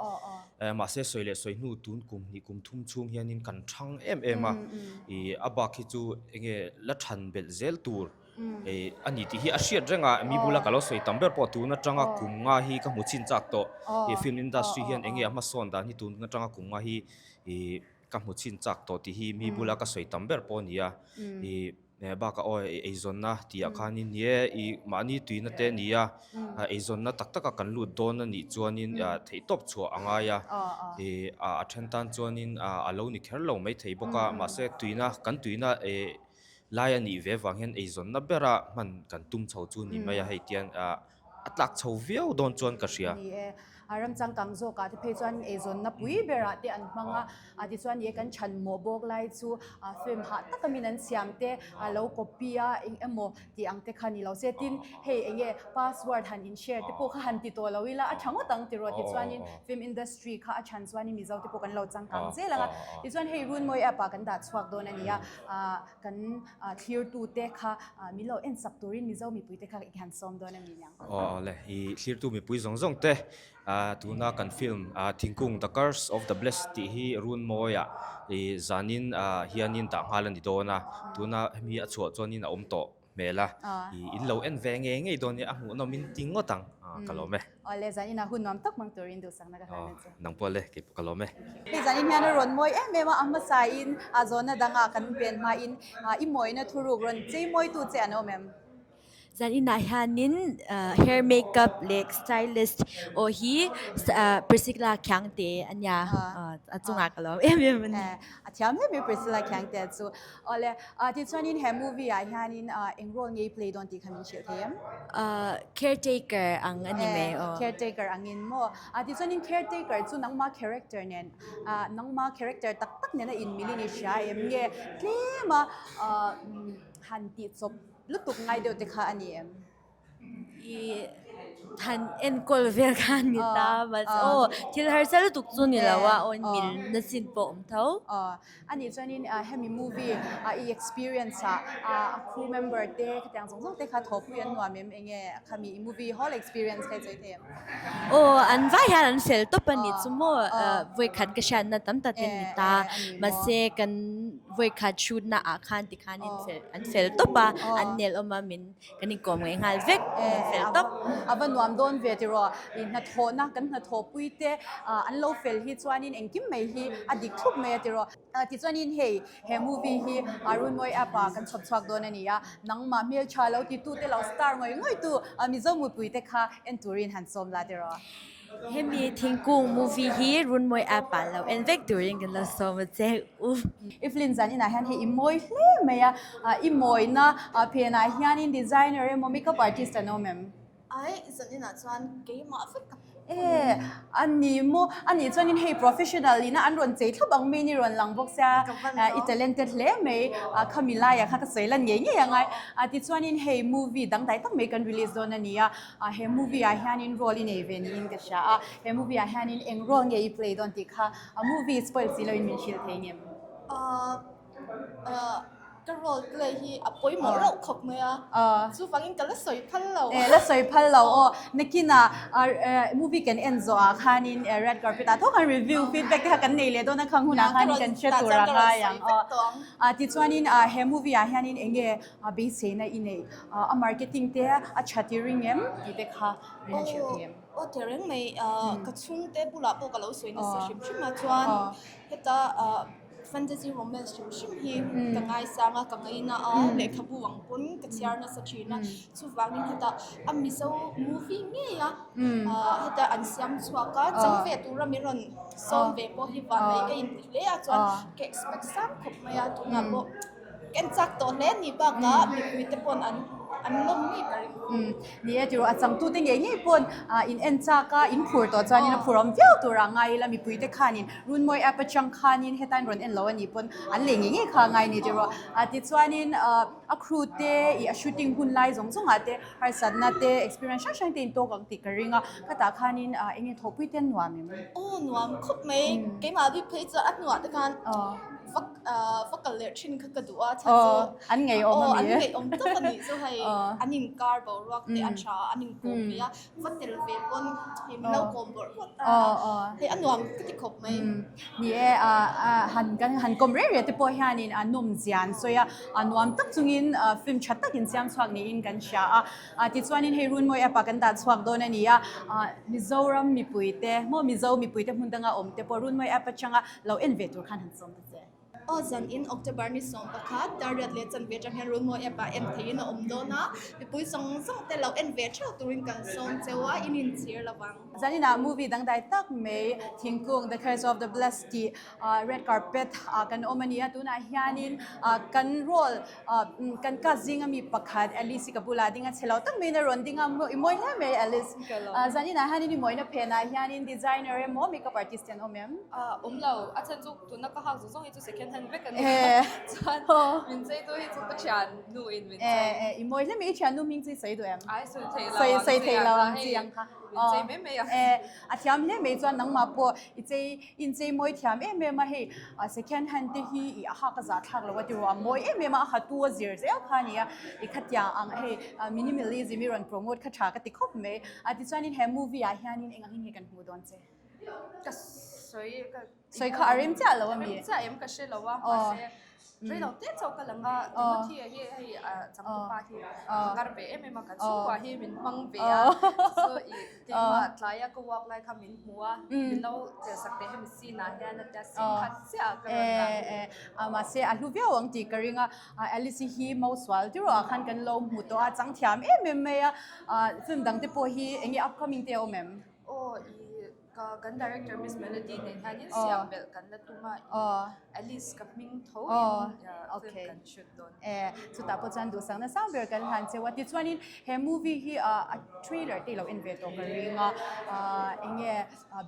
Mahse sawi leh sawi hnu tun kum hnih kum thum chhung hianin kan thang em em a, ih a bak hi chu eng nge la than belh zel tur ih a ni tih hi a hriat reng a, mi bula ka lo sawi tam ber pawh tun atanga kum nga hi ka hmu chin chak tawh, ih film industry hian eng nge a hmasawn dan hi tun atanga kum nga hi ih ka hmu chin chak tawh tih hi mi bula ka sawi tam ber pawh a ni a, ih. Bakah aw eizawnna tih ah khanin ni e ih mahni tuina te a ni a eizawnna tak taka kan lut dawn a nih chuanin theihtawp chhuah a ngai a ih a then tan chuanin a lo ni kher lo maithei bawk a mahse tuina kan tuina eh lai a nih ve vang hian eizawnna bera hman kan tum chho chu ni mai a hei tian ah a tlak chho viau dawn chuan ka hria.
Ni e, a ram changkang zawkah te phei chuan eizawnna pui berah te an hmang a, a tichuan ni e kan chhan mawh bawk lai chu a film hah taka min an siam te a lo copy a eng emaw tih ang te kha ni lo se tin hei eng nge password han in share te pawh kha han ti tawh lo ila a tha ngawt ang tiraw tichuanin film industry kha a chhan chuanin Mizo te pawh kan lo changkang zel ang a tichuan hei Runmawi app ah kan dah chhuak dawn a ni a ah Kan thlirtute kha min lo en sak turin Mizo mipuite kha i han sawm dawn a ni niang.
Aw aw le, i thlirtu mipui zawng zawng te tuna kan film Thingkung The Curse of the Blessed tih hi Runmawiah i zanin hianin dah nghal a ni dawn a, tuna hemi a chhuah chuanin a awm tawh hmel a, i in lo en ve ngei ngei dawn nia a hmuhnawm in ti ngawt ang, ka lawm e.
Awle zan inah hun nuam tak hmang turin duhsakna ka hlan a che.
Nang pawh le, kei pawh ka lawm e.
Hei zan in hian a rawn mawi em em a, a hmasa in a zawhna dangah kan pen hma in i mawina thuruk rawn chei mawitu che an awm em?
Zan inah hianin hair makeup leh stylist aw hi Priscilla Khiangte a nia, a chungah ka lawm em em a ni.
A thiam hle mai Priscilla Khiangte chu. Awle, tichuanin he movie ah hianin eng role nge i play dawn tih kha min hrilh thei em?
Caretaker ang a ni mai aw.
Caretaker angin maw? Tichuanin caretaker chu nangma character nen, nangma character tak tak nen a inmilin i hria em nge tlema han tihchawp lutuk ngai deuh te kha a ni em?
I han enkawl vel kha a ni ta mahse aw thil harsa lutuk chu ni lo a aw mil na chin pawh a awm tho.
A nih chuanin hemi movie i experience ah a crew member te khatiang zawng zawng te kha thawhpui an nuam em eng nge khami i movie whole experience kha i sawi thei em?
Aw an vai hian an fel tawp a nih chu maw vawikhat ka hriatna tam tak in ni ta mahse kan vawikhat shoot na ah khan tikhanin an fel tawp a an nel awm a min Kan inkawm ngaih nghal vek, kan fel tawp.
A va nuam dawn ve tiraw, i hnathawhna kan hnathawhpui te an lo fel hi chuanin engkim mai hi a dik thlup mai a tiraw. Tichuanin hei he movie hi Runmawi app ah kan chhawp chhuak dawn a ni a, nangmah hmeltha lo titute lo star ngawih ngawih tu Mizo mupui te kha en turin han sawm la tiraw.
Hemi thingkung movie hi Runmawi app ah lo en vek turin kan lo sawm a che u.
Evelyn zan inah hian hei i mawi hle mai a, i mawina phenah hianin designer emaw makeup artist an awm em?
Ai, zan inah chuan keimah vek ka hmu.
E, a ni maw? A nih chuanin hei professional ina an rawn chei thlap ang mai ni rawn lang bawk sia, i talented hle mai, khami laiah kha ka sawi lan ngei ngei ang ai. Tichuanin hei movie dangdai tak mai kan release dawn a ni a, He movie ah hianin role i nei ve niin ka hria a, he movie ah hianin eng role nge i play dawn tih kha a movie spoil si loin min hrilh thei ngem?
Ka role play hi a pawimawh reuh khawp mai a, chuvangin ka la sawi phal lo.
E la sawi phal lo aw, nakinah movie kan en zawh ah khanin red carpet ah tho khan review feedback te kha kan nei leh dawn a, khang hunah khanin kan hre tur a ngai ang aw. Tichuanin he movie ah hianin eng nge A beiseina i neih a marketing te a tha ti ring em tih te kha min han hrilh thei em?
Aw tehreng mai ka chhungte bulah pawh ka lo sawi nasa hrim hrim a chuan heta fantasy romance hrim hrim hi ka ngaisang a ka ngaina a lehkhabu ang pawn ka chhiar nasa thin a chuvangin heta a Mizo movie ngei a heta an siam chhuak a chang ve tura min rawn sawm ve pawh hi vanneih ka inti hle a chuan ka expect sang khawp mai a tunah pawh En chak tawh hle ni bakah mipui te pawn an an lawm ngei ka ring.
Umm ni e tiraw a changtu te ngei ngei pawn in en chak a in phur tawh chuanin a phur awm viau tur ah ngai ila mipui te khanin Runmawi app atang khanin hetain rawn en lo a nih pawn an lei ngei ngei kha a ngai ni tiraw tichuanin a crew te ih a shooting hun lai zawng zawng ah te harsatna te experience hrang hrang te in tawk ang tih ka ring a khatah khanin eng nge thawhpui te an nuam em?
Aw nuam khawp mai keimah bik phei chuan a hnuah te khan vak va kal leh thin kha ka duh a chhan chu
an ngeiawm
a mi an ngeiawm tak a nih chu hei an inkar boruak te a tha an inkawm ve a va tel ve pawn hei min lo kawm bawrh bawrh ta a hei a nuam ka ti khawp mai
ni e han kan han kawm reng reng te pawh hianin a nawm zia an sawi a a nuam tak chungin film tha tak insiam chhuak niin kan hria a tichuanin hei Runmawi app ah kan dah chhuak dawn a ni a Mizoram mipui te maw Mizo mipui te hmun danga awm te pawh Runmawi app atanga lo en ve tur khan han sawm ta che.
Aw zan in October ni 11 Dariat leh chanve atang hian Runmawi app ah en theihin a awm dawn a, mipui zawng zawng te lo en ve theuh turin kan sawm cheu a, in inchhir lo vang.
Zaninah movie dangdai tak mai Thingkung, The Curse of the Blessed tih red carpet ah kan awm a ni a, tunah hianin kan role kan cast zinga mi pakhat Alice hi ka bulah ding a, chhe lo tak maiin a rawn ding a, i mawi hle mai Alice. Zaninah hianin i mawina phenah hianin designer emaw makeup artist te an awm em?
Awm lo, a chhan chu Tuna ka hak zawng zawng hi chu second hand vek a ni a, chuan min cheitu hi chu ka thiannu in min chei.
I mawi hle mai, i thiannu hming chu i sawi duh em?
Ai sawi thei lo ang
sawi thei lo ang chi ang kha.
Min chei mai mai a.
A thiam hle mai chuan nangmah pawh i chei in chei mawi thiam em em a, hei second hand te hi i a hak a zah thlak lo a tiraw a mawi em em a, a hatu a zir zel kha a nia, i khatiang ang hei minimalism i rawn promote kha tha ka ti khawp mai. Tichuanin he movie ah hianin eng angin nge kan hmuh dawn che?
Ka sawi ka
Sawi kha a rem chiah lo a mi?
Rem chiah em ka hre lo a, mahse rei lo te chauh ka lang a, Timothy a hi hei changtupa hi ka ngar ve em em a, kan chhungkua hi min hmang ve a, chu i keimah tlaia ka walk lai kha min hmu a, min lo chelh sak teh hemi scene ah hian a tia scene khat chiah ah ka rawn lang.
Mahse a hlu viau ang tih ka ring a, Alice hi Mausual ti ruah khan kan lo hmu tawh a, chang thiam em em mai a, film dang te pawh hi eng nge upcoming te a awm em?
Aw i Ka kan director Miss Melody nen hianin siam belh kan la tum a, Alice ka hming tho in film kan shoot dawn.
E, chutah pawh chuan duhsakna sang ber kan hlan cheu a, tichuanin he movie hi a trailer te i lo en ve tawh ka ring a, eng nge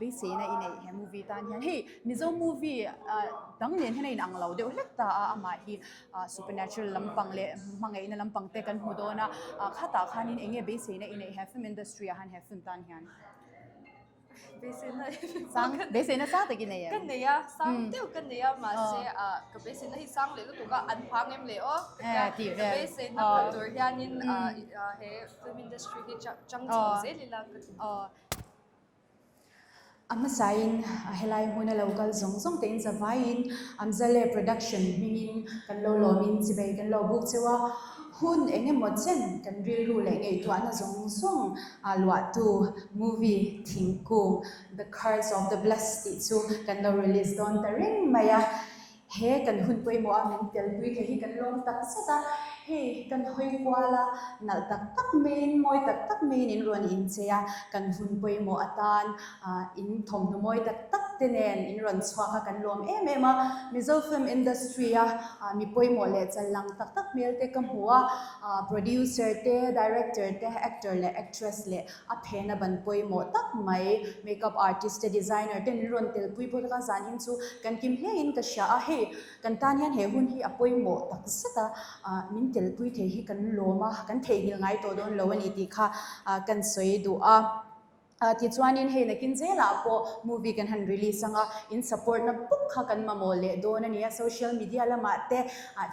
beiseina i neih he movie tan hian hei Mizo movie dang nen hian a inang lo deuh hlek ta a, amah hi supernatural lampang leh hmangaihna lampang te kan hmu dawn a, khatah khanin eng nge beiseina i neih he film industry ah khan he film tan hian? Sang, beiseina sang tak i nei em?
Ka nei a, sang deuh ka nei a, mahse ka beiseina hi sang leh lutuk a, an phang em le aw? Ka tia, ka beiseina pha tur hianin he film industry hi chang chho zel ila ka ti.
A hmasain helai hmuna lo kal zawng zawng te in zavaiin Amzale Production hmingin kan lo lawmin chibei kan lo buk cheu a. Hun eng emaw chen kan rilru leh ngaihtuahna zawng zawng a luahtu movie thingkung The Curse of the Blessed tih chu kan lo release dawn ta reng mai a. He kan hun pawimawh a min telpui thei hi kan lawm tak zet a, hei kan hawi kual a, nalh tak tak maiin, mawi tak tak maiin in rawn inchei a, kan hun pawimawh atan in thawmhnaw mawi tak tak te nen in rawn chhuak a kan lawm em em a. Mizo film industry a mi pawimawh leh challang tak tak hmel te ka hmu a, producer te, director te, actor leh actress leh a phena ban pawimawh tak mai makeup artist te, designer te min rawn telpui bawk a, zan in chu kan kim hle in ka hria a, hei kan tan hian he hun hi a pawimawh tak zet a, min telpui thei hi kan lawm a, kan theihnghilh ngai tawh dawn lo a ni tih kha kan sawi duh a. Tichuanin hei nakin zelah pawh movie kan han release anga in support na bawk kha kan mamawh leh dawn a ni a, social media lamah te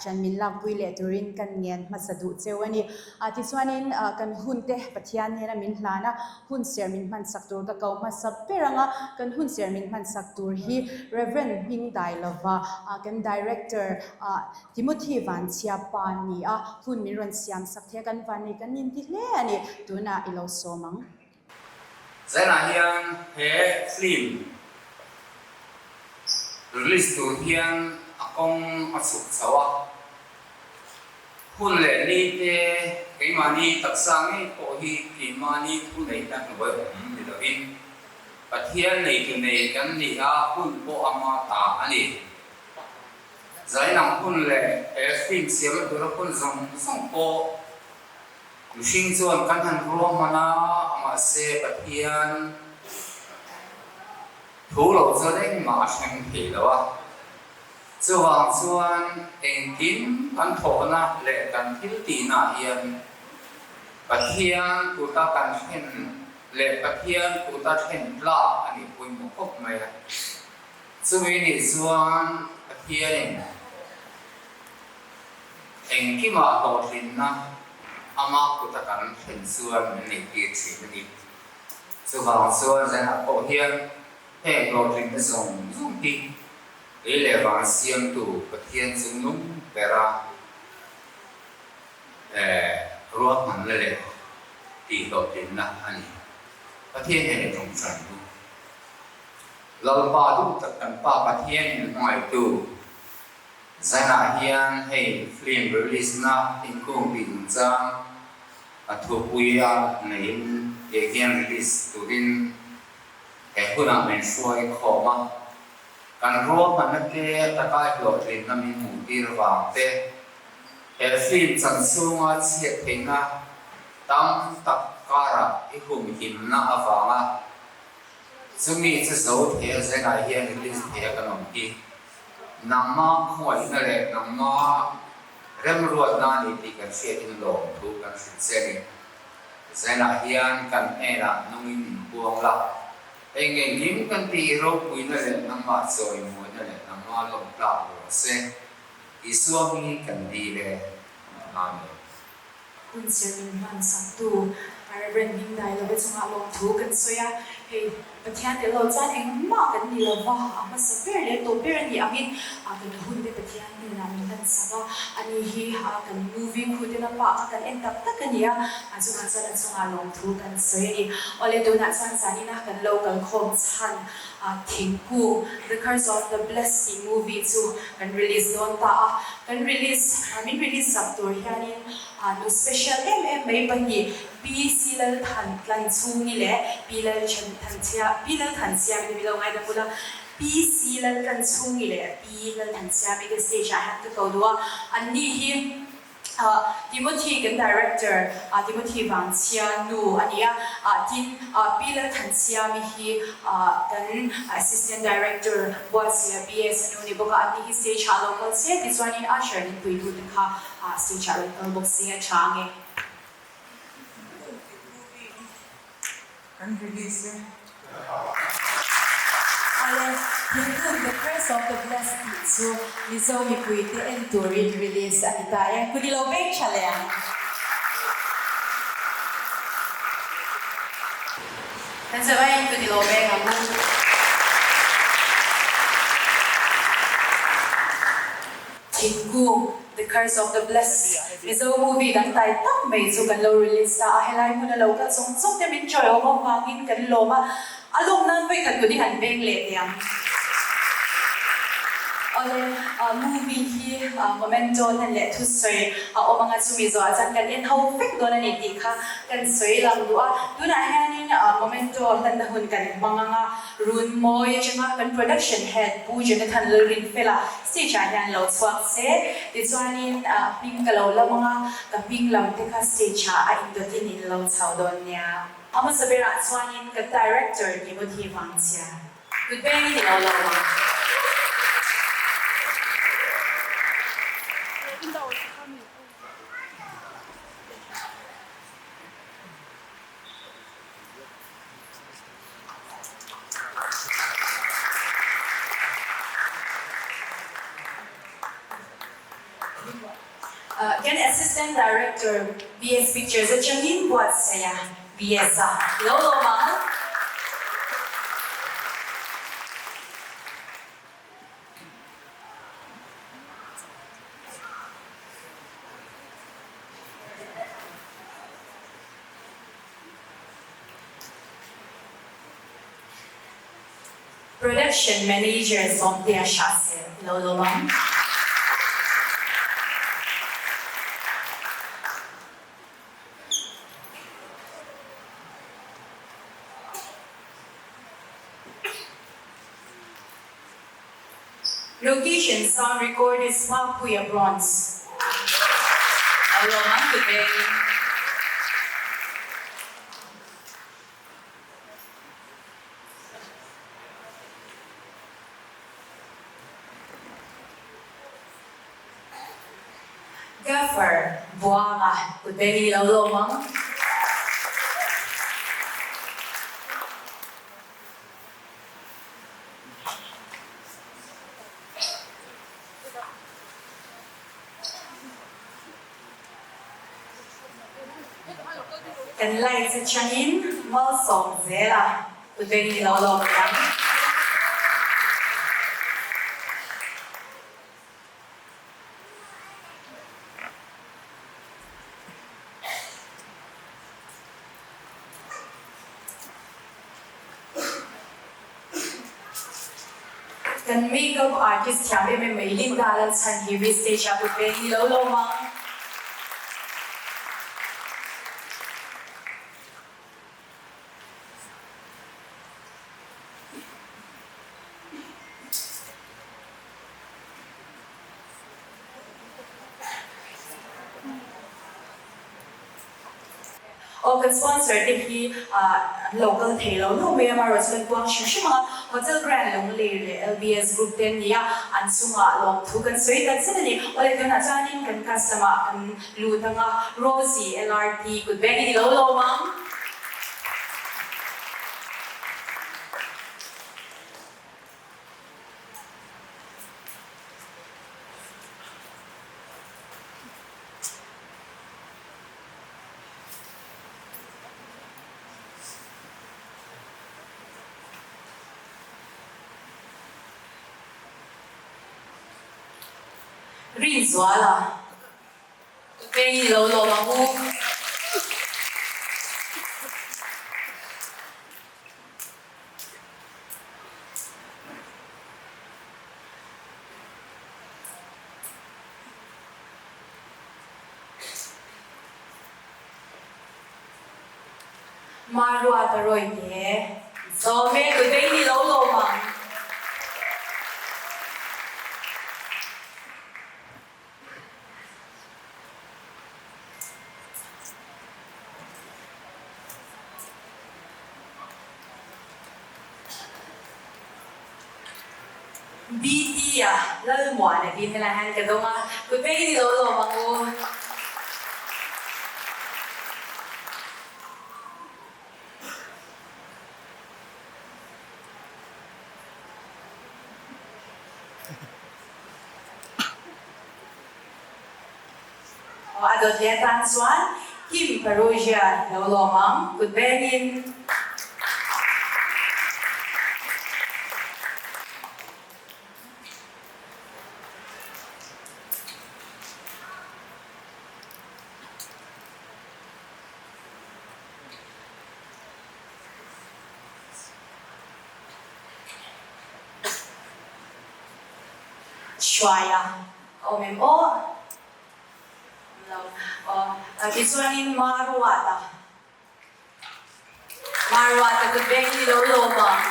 chan min lakpui leh turin kan ngen hmasa duh cheu a ni. Tichuanin kan hun te Pathian hnena min hlan a, hun ser min hmansak tur ka ko hmasa ber anga kan hun ser min hmansak tur hi Rev. Hmingdai lova kan Director Timothy Vanchhia pa ni a, hun min rawn siam sak thei a, kan van nei kan inti hle a ni, tunah i lo sawm ang.
Zainah hian he film release tur hian a kawng a chhuk chho a, hun leh ni te keimahni taksa ngei pawh hi keimahni thu neihna hnuai awm ni lovin Pathian neitu nei kan ni a, hun pawh ama ta a ni. Zainang hun leh he film siamna tura hun zawng zawng pawh Mihring chuan kan han ruahman a, mahse Pathian thu lo chuan engmah a thleng thei lo a. Chuvang chuan engkim kan thawhna leh kan thil tihnaah hian Pathian kuta kan thlen leh Pathian kuta thlen tlak a nih pawimawh khawp mai a. Chumi nih chuan Pathianin Engkimah hlawhtlinna ama kuta kan thlen chuan min neihtir thin a ni. Chuvang chuan zanah pawh hian heng hlawhtlinna zawng zawng hi lei leh vang siamtu Pathian chung nung bera ruahmanna leh tihhlawhtlinna a ni. Pathian hian i tawngtai tu. Lalpa duh tak kan Pa Pathianin hmangaihtu. Zanah hian hei film release na thingkung tih chungchang a thupui a neiin kei hian release turin he hunah min hruai khawm a. Kan ruahmanna te taka hlawhtlinna min hmuh tir vang te, he film chan chhunga chhiat theihna tam tak karah i humhimna avanga chumi chu zo thei a zenah hian release thei a kan awm hi. Nangma khawngaihna leh nangma remruatna a ni tih kan hriatin lawmthu kan hrilh che a ni. Zenah hian kan hnenah nungin inpuang la, hei ngengkim kan tih ropuina leh nangmah chawimawina leh nangma lawmtlak rawh se. Isua hmingin kan dil e. Amen.
Hun sir min hman saktu Rev. Hming Dailove chungah lawmthu kan sawi a, hei Pathian tel lo chuan engmah kan ni lova, a hmasa ber leh tawp ber a nih angin kan hun te Pathian hnenah min hlan sak a, ani hi kan movie khu te lama kha kan en tak tak a ni a, chungah chuan a chungah lawmthu kan sawi a ni. Awle tunah chuan zanina kan lo kalkhawm chhan Thingkung, The Curse of the Blessed tih movie chu kan release dawn ta a, kan release, min release sak tur hianin nu special em em mai pahnih Pi Si Lal Than Tlanchhungi leh Pi Lal Thanchhia, Pi Lal Thansiami te min lo ngaidam bul a, Pi Si Lal Tlanchhungi leh Pi Lal Thansiami te stage ah hian ka ko duh a, anni hi Timothy kan director Timothy Vangchhia nu a ni a, tin Pi Lalthansiami hi kan assistant director Buatsaia BS a nu ni bawk a, ani hi stage ah lo kal se tichuanin usher min puitute kha stage ah rawn kal bawk se a tha ang e.
Kan release e.
Awle, thingkung The Curse of the Blessed tih chu Mizo mipuite en turin release a ni ta e. Kut i lo beng tha leh ang. Kan zavaiin kut i lo beng ang u. Thingkung, The Curse of the Blessed, Mizo movie dang tai tak mai chu kan lo release ta a, helai hmuna lo kal zawng zawng te min chawiawm avangin kan lawm a, a lawm nan vawi khat kut i han beng leh teh ang. Awle, movie hi comment dawn a leh thusawi a awm anga chumi zawhah chuan kan en ho vek dawn a ni tih kha kan sawi lang duh a, tunah hianin memento hlanna hun kan hmang anga, Run mawi atanga kan production head Pu Jonathan Lalrinfela stage ah hian lo chhuak se, tichuanin hming ka lo lam anga, ka hming lam te kha stage ah a indawtin in lo chho dawn nia. A hmasa berah chuanin kan director Timothy Vangchhia kut bengin i lo lo ang. Kan Assistant Director BS Pictures atangin buatsaih a BS a lo lawm ang. Production Manager Sawmtea Hriatzel lo lawm ang. Location Sound Recordist Mapuia Bronze lo lawm ang today. Gaffer Buanga kut beng i lo lawm ang. Kan lights atangin malsawm zel a, kut beng i lo lawm ang. Kan make-up artist thiam em em mai Linda Lalchhanhimi stage ah kut ve ni lo lawm ang. Aw kan sponsor te hi an lo kal thei lo lo mai a, amaherawhchu kan puang hrim hrim ang a, Hotel Grand Lunglei leh LBS Group te an ni a, an chungah lawmthu kan sawi tak zet a ni. Awle tunah chuanin kan cast lamah kan lut ang a, Rosie LRT kut beng i ni lo lawm ang. Rinzuala, Veng i lo lawm ang u. Maruat a rawi te. Zawm e, ka veng i lo lawm ang. BT a Lalmuana tih helai hian ka dawng a, kut veng i ni lo lawm ang u. Aw a dawt leh atan chuan Kim Parousia lo lawm ang, kut bengin. Hruaia a awm em aw? Awm lo. Aw, tichuanin Maruata, Maruata kut beng hi lo lawm ang.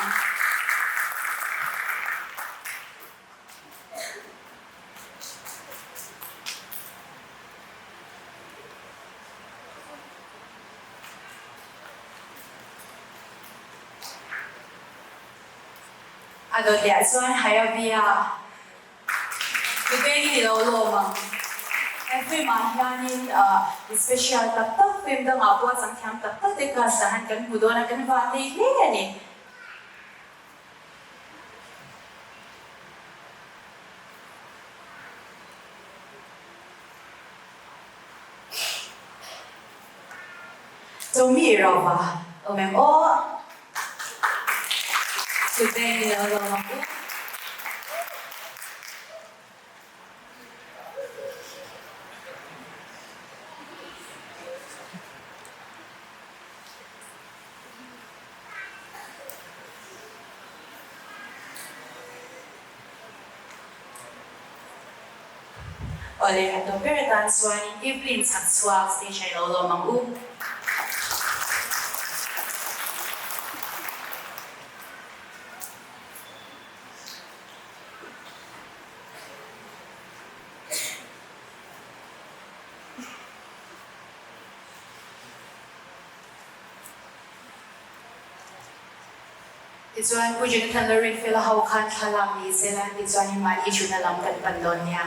A dawt leh ah chuan Hayabia Tute hi lo lawm ang. He film ah hianin mi special tak tak film dangah pawh a changthiam tak tak te cast ah hian kan hmu dawn a, kan van nei hle a ni. Chawmi rauva awm em aw? Chutei ni lo lawm ang u. Awle, a tawp ber atan chuanin Evelyn chhak chhuak stage ah i lo lawm ang u. Tichuan, Pu Jonathan Lalrinfela ho khan thlalak ni sela tichuanin mahni thutna lam kan pan dawn nia.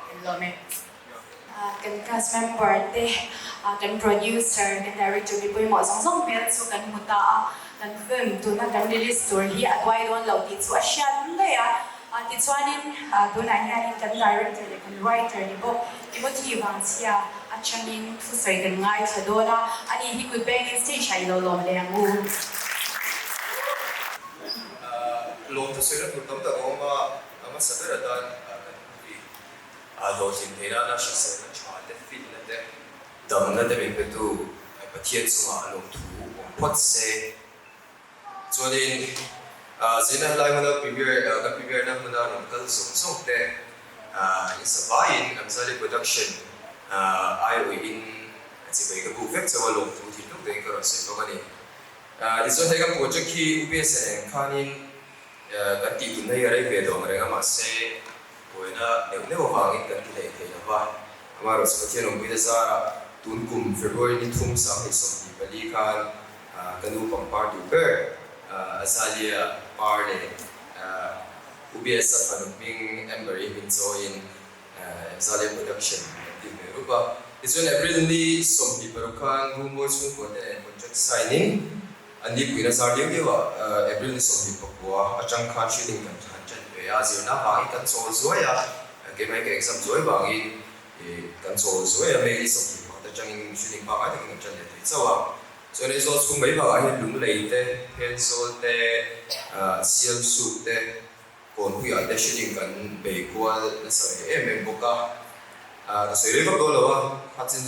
Kan lawm e. Kan cast member te, kan producer, kan director mi pawimawh zawng zawng hmel chu kan hmu ta a. Kan film tuna kan release tur hi a tuai dawn lo tih chu a hriat mai a. Tichuanin tunah hianin kan director leh kan writer ni bawk Timothy Vangchhia atangin thusawi kan ngaithla dawn a, ani hi kut bengin stage ah i lo lawm leh ang u.
Lawm thusawi na tur tam tak a awm a, a hmasa ber atan kan movie hlawhtlin theih nana hriselna tha te, finna te, damna te min petu Pathian chungah lawmthu awm phawt se. Chuanin zirna helai hmuna premiere kan premiere na hmuna rawn kal zawng zawng te insavaiin Amzali Production aiawhin a chibai ka buk vek chauh a lawmthu thinlung takin ka rawn sawi bawk a ni. Tichuan hei kan project hi UPS nen khanin kan tih tumna hi a rei ve dawng reng a mahse buaina neuh neuh avangin kan ti hlei thei lo va. Amaherawhchu Pathian awmpuina zarah tun kum February ni thum 2024 khan ka nu pangpar duh ber Azalea par leh UBS-a fanu hming Amber-i hming chawiin Azalea Production kan ti ve rup a. Tichuan April ni 26 khan Rumawi chhungkua te nen contract sign-in an nipuina zar liau liau ah April ni 29 atang khan shooting kan han ṭan ve a, zirna vangin kan chawl zuai a, keimah hi ka exam zuai vangin kan chawl zuai a, May ni 21 atangin shooting pangngai takin kan ṭan leh thei chauh a. Chuan Aizawl chhung mai bakah hian Lunglei te, Phenzawl te, Sialsuk te, Kawnpuiah te shooting kan bei kual nasa ve em em bawk a. Ka sawi rei vak dawn lo a, kha chin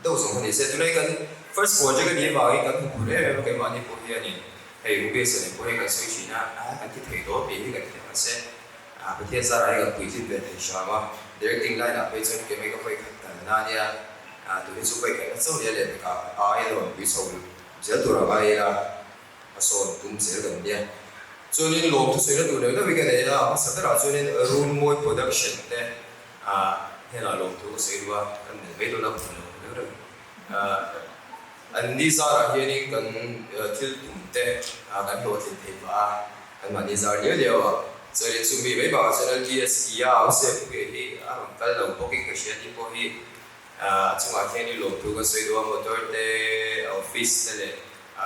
deuh zawng kha ni se. Tunai kan first project a nih avangin kan hmu phur em em a, keimahni pawh hianin hei Ubesa nen pawh hei kan sawi thin a, kan ti thei dawn tih hi kan ti mahse Pathian zarah hi kan puitlin ve thei hram a. Directing line ah phei chuan keimah hi ka vawi khat kalna a nia. Tun hi chu vawi khatna chauh nia leh bikah a aia rawn pui chho zel tur ang aia hmasawn tum zel kan nia. Chuanin lawm thusawi na tur neuh neuh hi ka nei a, a hmasa berah chuanin Runmawi Production te hnenah lawmthu ka sawi duh a, kan nei mai dawn a ka hmu lo neuh neuh. An ni zarah hianin kan thil tum te kan hlawhtlin thei pah a, kan mahni zar liau liau a. Chuanin chumi mai bakah chuan LBS Kia Awse Puia hi a rawn kal lo bawkin ka hria tih pawh hi A chungah khian i lawmthu kan sawi duh a, motor te, office te leh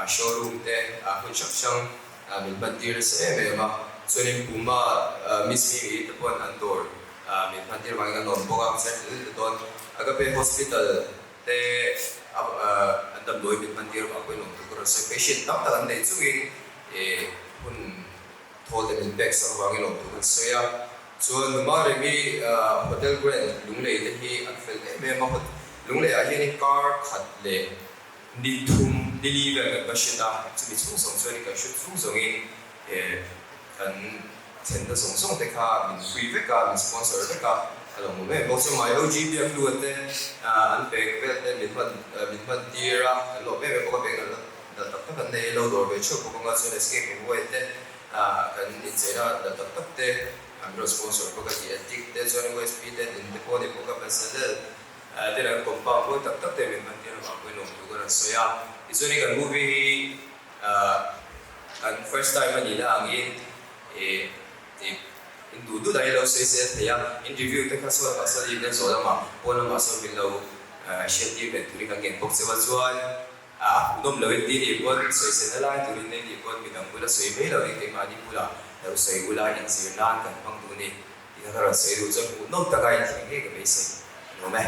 showroom te hmun hrang hrang min hman tir nasa em em a. Chuanin Puma Miss Mimi te pawhin an dawr min hman tir vangin an lawm bawk a, mahse a tlin dawn. Agape Hospital te an damdawi min hman tir vang pawhin lawmthu ka rawn sawi. Patient tam tak an nei chungin hun Thaw te min pek sak avangin lawmthu kan sawi a, chuan Numa Remi Hotel Grand Lunglei te hi an fel em em a, Lunglei ah hianin kar khat leh ni thum ni li vel kan va hret a, chumi chhung zawng chuanin kan hret chhung zawngin kan thlenna zawng zawng te kha min pui vek a, min sponsor vek a, a lo hmu em bawk. Chuan my OG Biakhlua te an bag vel te min hman min hman tir a, kan lawm em em bawk a, bag an la Dal tak tak an nei lo dawr ve theuh bawk anga chuan escape awm uai te kan incheina dal tak tak te an rawn sponsor bawk a ti a tik te chuan usb te in te pawh a ni bawk a Bezalel te leh an compound mawi tak tak te min hman tir avang pawhin lawmthu kan rawn sawi a tichuan kan movie hi kan first time a nihna angin ih in duh duh dahin lo sawi zel thei a in review te kha sawn ah sawn in zawh lamah pawn lamah sawn min lo hriattir ve turin kan ngen bawk cheu a chuan A hmuhnawm lo in ti nih pawn sawiselna lai turin nei nih pawn midang bula sawi mai lo in keimahni bulah lo sawi ula inzir nan kan hmang duh ni tih kha ka rawn sawi duh chuan hmuhnawm taka inthleng ngei ka beisei a nuam e.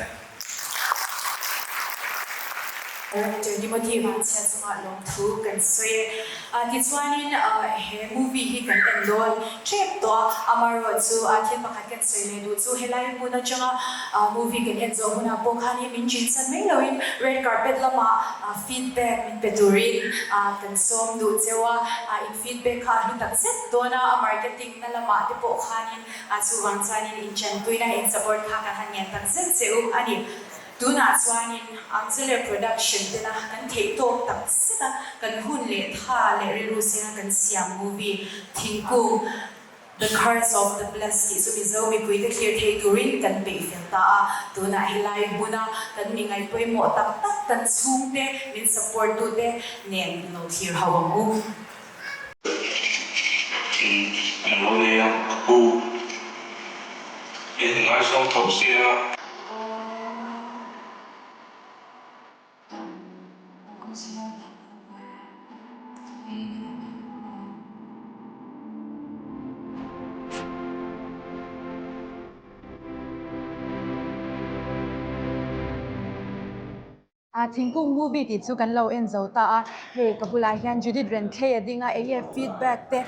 Director Timothy Vanchhia chungah lawmthu kan sawi e. Tichuanin he movie hi kan en dawn tep tawh a, amaherawhchu thil pakhat kan sawi leh duh chu helai hmun atanga movie kan en zawh hunah pawh khanin min chinsan mai loin red carpet lamah feedback min pe turin kan sawm duh cheu a, in feedback kha a hlu tak zet dawn a, a marketing na lamah te pawh khanin chuvang chuanin in chanpuina in support kha kan han ngen tak zet che u a ni. Tunah chuanin Angzeler Production tena kan theih tawk tak zet a, kan hun leh tha leh rilru senga kan siam movie Thingkung, The Curse of the Blessed tih chu Mizo mipuite thlir thei turin kan peih fel ta a. Tunah helai hmuna kan mi ngaih pawimawh tak tak kan chhungte min support tute nen lo thlir ho ang u.
Eng lo nei a, ka pu. In ngaizawng tho sia.
Thingkung movie tih chu kan lo en zo ta a, hei ka bulah hian Judith Renthlei a ding a, eng nge feedback te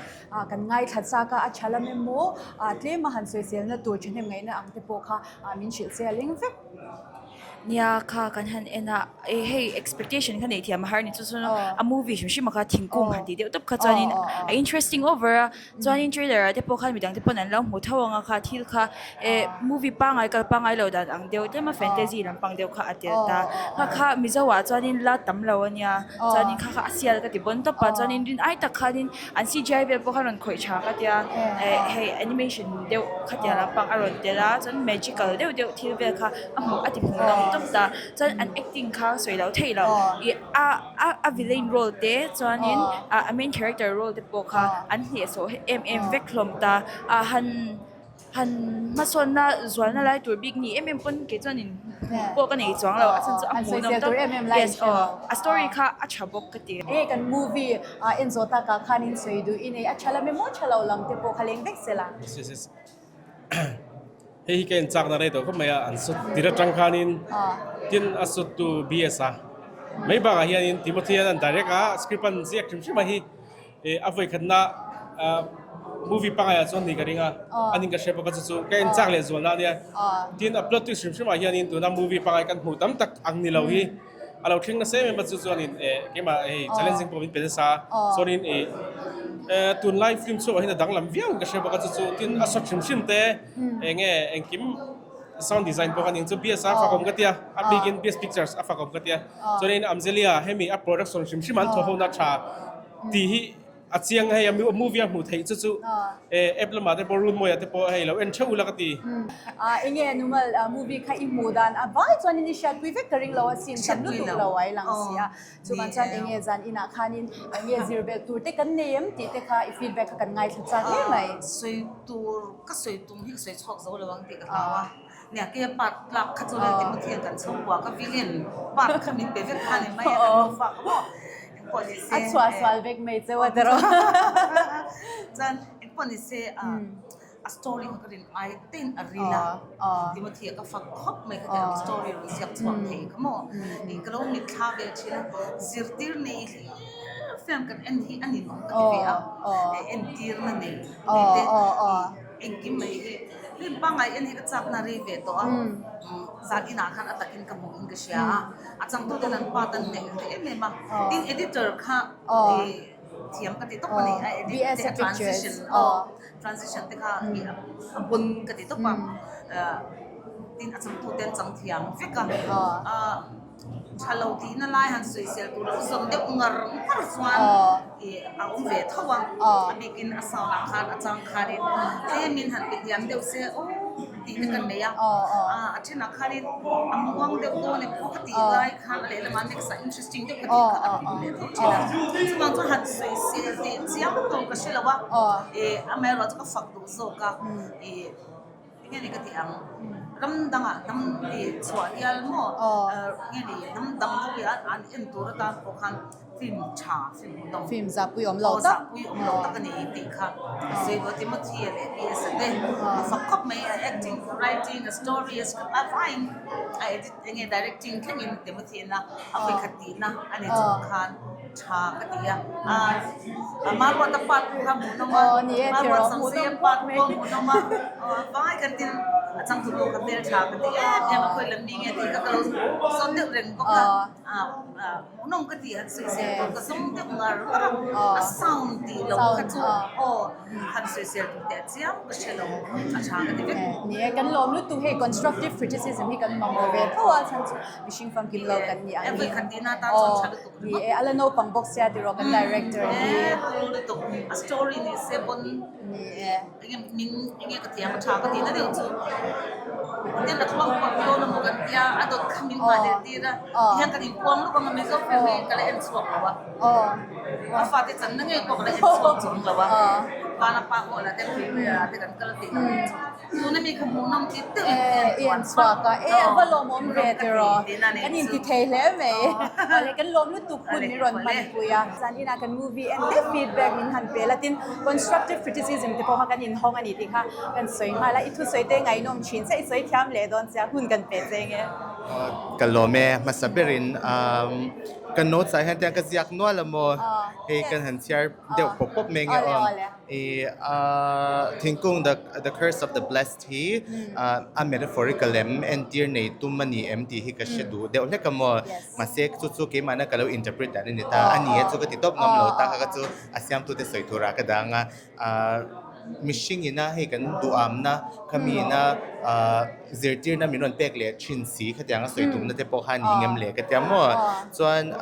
kan ngaithla chak a, a tha lam emaw tlem a han sawiselna tur thahnem ngaihna ang te pawh kha min hrilh che a ling vek.
Nia kha kan han en a, eh hei expectation kha neih thiam a har a ni chu chuan a movie hrim hrim a kha thingkung han tih deuh tawp kha chuanin a interesting over a chuanin trailer ah te pawh khan midang te pawn an lo hmu tho ang a kha thil kha eh movie pangngai kal pangngai loh dan ang deuh tlem a fantasy lampang deuh kha a tel ta kha kha mizo ah chuanin la tam lo a nia chuanin kha kha a sial ka ti bawn tawp a chuanin rin ai tak khanin an C_G_I vel pawh kha rawn khawih tha ka tia eh hei animation deuh khatiang lampang a rawn tel a chuan magical deuh deuh thil vel kha a hmuh a ti hmuh nawm tawp ta chuan an acting kha sawi loh theih loh ih a a a villain role te chuanin ah a main character role te pawh kha an hnehsawh em em vek hlawm ta ah han han hmasawnna zualna lai tur bik ni em em pawn kei chuanin hmuh pawh ka nei chuang lo a chhan chu a hmuh nawm tawp yes aw a story kha a tha bawk ka ti.
Hei kan movie ah en zawh takah khanin sawi duh i nei a tha lam emaw tha lo lam te pawh kha leng vek se la.
Yes yes yes Hei hi ka en chakna rei tawh khawp mai a, an sut tir atang khanin tin a sut tu BS a mai bakah hianin Timothy hian an direct a script an ziak hrim hrim a hi a vawi khatna movie pangai ah chuan ni ka ring a anin ka hria bawk a chu chu ka en chak leh zualna ania tin a plot twist hrim hrim ah hianin tuna movie pangai kan hmuh tam tak ang ni lo hi a lo thleng nasa em em a chu chuanin keimah hei challenging pawh min pe nasa a chuanin ih tunlai film chhuak ah hian a danglam viau in ka hria bawk a chu chu tin a shot hrim hrim te eng nge engkim sound design pawh kha ning chu BS a fakawm ka tia a bikin BS pictures a fakawm ka tia chuanin Amzelia hemi a production hrim hrim an thawh ho na tha tih hi a chiang hei a movie a hmuh theih chu chu app lamah te pawh Runmawia te pawh hei lo en theuh ula ka ti.
Enge Numal movie kha i hmuh dan a vai chuanin i hriatpui vek ka ring lo a sin tam lutuk lo a i lang si a chuvang chuan enge zan inah khanin enge zir belh tur te kan nei em tih te kha i feedback kha kan ngaithla chak hle mai.
Sawi tur ka sawi tum hi ka sawi chhuak zo lo ang tih ka hlau a. Nia ke part tlak kha chu Timothy an kan chhungkua ka villain part kha min pe vek kha ni mai a kan nufa kha maw engpawh ni se
A chhuah sual vek mai cheu a tiraw.
Chuan engpawh ni se a story kha ka rin ai tein a ril a Timothy a ka fak khawp mai kha tiang story rawn ziak chhuak thei kha maw ka lo mitthla ve thin a zirtir nei hlir film kan en hi a ninawm ka ti ve a entirna nei te Engkim mai hi film pangngai en hi ka chakna rei ve tawh a, zan inah khan a takin ka hmuh in ka hria a, a changtuten an part an hneh hle em em a, tin editor kha thiam ka ti tawp a ni, a edit te a transition aw transition te kha a pawn ka ti tawp a, tin a changtute an chang thiam vek a. Tha lo tihna lai han sawisel tur lo zawn deuh ngar ngar chuan ih a awm ve tho a, a bikin a sound ah khan a chang khanin tlemin han pe hniam deuh se aw tih te ka nei a, a thenah khanin a muang deuh dawn em aw ka tih lai khan a lehlamah next ah interesting deuh ka tih kha a rawn awm leh tho thin a, chuvang chuan han sawisel teh chiang tur ka hre lo a, ih amaherawhchu chu ka fak duh zawk a ih. Enge ni ka tih ang? Ram dangah hnam ih chhuah hial maw? Enge ni hnam dang ho hi an en tur atan pawh khan film tha, film hmuhnawm.
Film zahpui awm lo tak.
Zahpui awm lo tak a ni tih kha sawi Timothy a leh PS a te a fak khawp mai a acting, a writing, a story, a script a vaiin a edit enge directing thlengin Timothy a a vawikhat tihna a ni chung khan. Tha ka ti a, a Maruata part pawh kha hmuhnawm a, Maruat Sangseia part pawh hmuhnawm a, vai kan tin a changtu pawh ka hmel tha ka ti em em a, khawi lam mi nge tih kha ka lo zawt deuh reng bawk a, hmuhnawm ka ti han sawisel tur ka zawng deuh ngar ngar a, a sound tih loh kha chu aw. Han sawisel tur teh chiam ka hre lo, a tha ka ti vek.
Ni e, kan lawm lutuk hei constructive criticism hi kan mamawh ve tho a, chhan chu mihring famkim lo kan ni ang
hi. Khat tihna atan chuan tha lutuk
ringawt. Ni e, a la naupang bawk sia tiraw kan director hi.
E, turu lutuk, a story ni se pawn.
Ni e.
Enge min enge ka thiam a tha ka tihna deuh chu. Tin a thluang pawh dawn emaw kan tia, a dawt kha min nghah leh tir a, tihian kan inpuang lawk ang a Mizo film hi ka la en chhuak lo a. A fate channa ngei pawh ka la en chhuak chung lo a, vana pa pawh la te Premier ah te kan kal tih loh chu. Tuna mi kha hmuhnawm ti deuh in ka
en chhuak a, e a va lawmawm ve tiraw, kan inti thei hle mai. Awle kan lawm lutuk hun min rawn hmanpui a. Zan inah kan movie en te feedback min han pe la, tin constructive criticism te pawh kha kan inhawng a ni tih kha kan sawi nghal a, i thusawi te ngaihnawm thin che, i sawi thiam leh dawn che a, hun kan pe che nge.
Ka lawm e, hmasa berin ka notes ah hian tiang ka ziak nual a maw, hei kan han chhiar deuh pawp pawp mai nge aw. I thingkung the the curse of the blessed hi a metaphorical em entir nei tum a ni em tih hi ka hre duh deuh hlek a maw, mahse chu chu keimahna ka lo interpret dan a ni ta, a ni e chu ka ti tawp ngam lo ta kha chu a siamtute sawi turah ka dang a. Mihring ina hei kan duhamna khami ina zirtirna min rawn pek leh thin si khatianga sawi tumna te pawh kha a ni ngem le ka tia maw chuan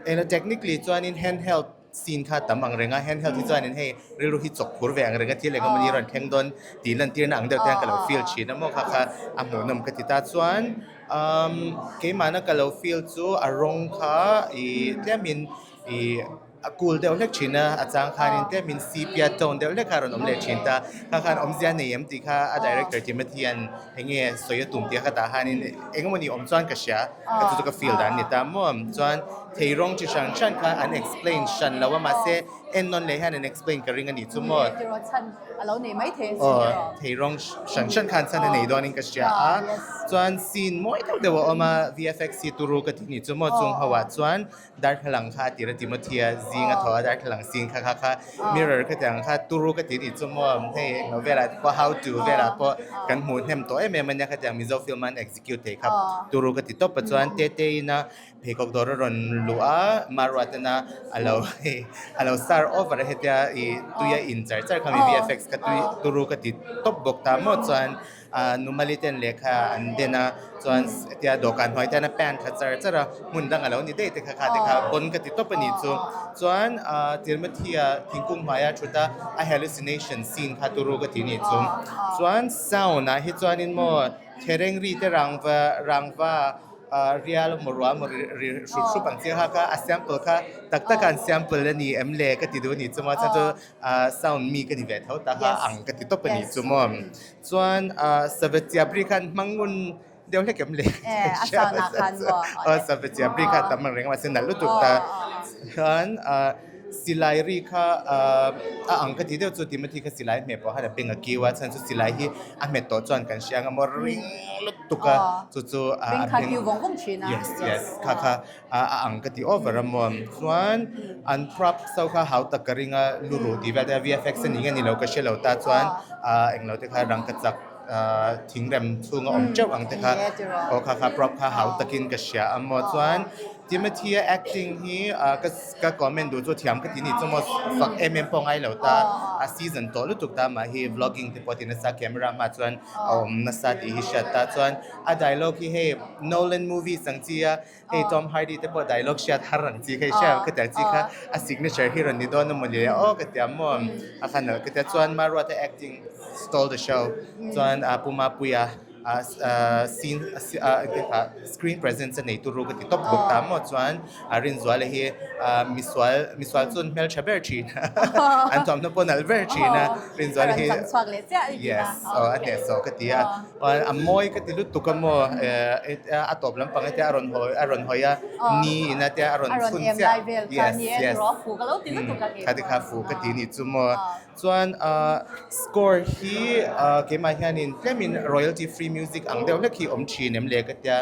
eng technically chuanin handheld scene kha tam ang reng a handheld hi chuanin hei rilru hi chawk phur ve ang reng a thil eng emawni rawn thleng dawn tih lantirna ang deuh te hian ka lo feel thin a maw kha kha a hmuhnawm ka ti ta chuan keimahna ka lo feel chu a rawng kha ih tlemin ih. A cool deuh hlek thin a, a chang khanin tlemin sepia tone deuh hlek kha a rawn awm leh thin ta. Kha khan awmzia nei em tih kha a director Timothy hian eng nge sawi a tum tih kha tah khanin eng emaw ni awm chuan ka hria, ka chu chu ka feel dan a ni ta maw. Chuan thei rawng chi hran hran kha an explain hran lo a mahse en nawn leh hian an explain ka ring a nih chu maw. Aw thei rawng hran hran khan chhan a nei dawnin ka hria a, chuan scene mawi deuh deuh a awm a VFX hi turu ka ti nih chu maw chung ho ah chuan Darthlalang kha a tir a Timothy a zing a thaw a darthlalang sin kha kha kha mirror kha tiang kha turu ka ti nih chu maw hei englo velah te pawh how to velah pawh kan hmuh hnem tawh em em a nia khatiang Mizo film an execute thei kha turu ka ti tawp a chuan Tete ina pheikhawk dawr a rawn luh a Marua tena a lo hei a lo star over a hetia ih tui a in char char kha mi VFX kha tui turu ka ti tawp bawk ta maw chuan Numali ten lehkha an den a, chuan hetia dawhkan hnuai te hian a pant kha char char a, hmun dang a lo ni daih te kha kha te kha pawn ka ti tawp a nih chu. Chuan Tirmathia thingkung hnuaia thut a, a hallucination scene kha turu ka ti nih chu. Chuan sound ah hi chuanin maw thereng ri te rangva rangva rial maw ruah maw ri hrup hrup ang chi kha kha a sample kha tak tak a an sample a ni em le ka ti duh a nih chu maw chuan chu sound mi ka ni ve tho ta kha ang ka ti tawp a nih chu maw. Chuan Savechiabri khan hmang ngun deuh hlek em le?
Eh, a sound ah khan maw?
Aw, Savechiabri kha tam ang reng a, mahse nalh lutuk ta. Chuan silai ri kha a ang ka ti deuh chu Timothy kha silai hmeh pawh khan a beng a kiu a, chhan chu silai hi a hmet tawh chuan kan hria ang a maw ring lutuk a, chu chu a
Beng kha kiu vawng vawng thin a.
Yes, yes, kha kha a ang ka ti over a maw. Chuan an prop so kha hau tak ka ring a lu ruh tih vel te a VFX a ni nge ni lo ka hre lo ta chuan englo te kha rangka chak thingrem chhunga awm teuh ang te kha aw kha kha prop kha hau takin ka hria a maw. Chuan Timothy-a acting hi ka ka comment duh chu thiam ka ti ni chu maw fak em em pawh ngai lo ta a season tawh lutuk ta mah hi vlogging te pawh a ti nasa camera hma chuan a awm nasa tih hi hriat ta chuan a dialogue hi hei Nolan movies ang chi a Hei Tom Hardy te pawh dialogue hriat har ang chi kha i hria ka tia chi kha a signature hi rawn ni dawn a maw le aw ka tia maw a kha nalh ka tia chuan Maruata acting stole the show chuan a Pu Mapuia a scene a screen presence a nei turu ka ti tawp bawk ta maw chuan a Rinzuala hi misual misual chuan hmeltha ber thin an thuamhnaw pawh nalh ber thin a Rinzuala hi yes aw a hnehsawh ka ti a. A mawi ka ti lutuk a maw a tawp lampang te a rawn hawi a rawn hawi a ni ina te a rawn chhun chiah yes yes kha te kha fu ka ti nih chu maw chuan score hi keimah hianin tlemin royalty free music ang deuh hlek hi awm thin em le ka tia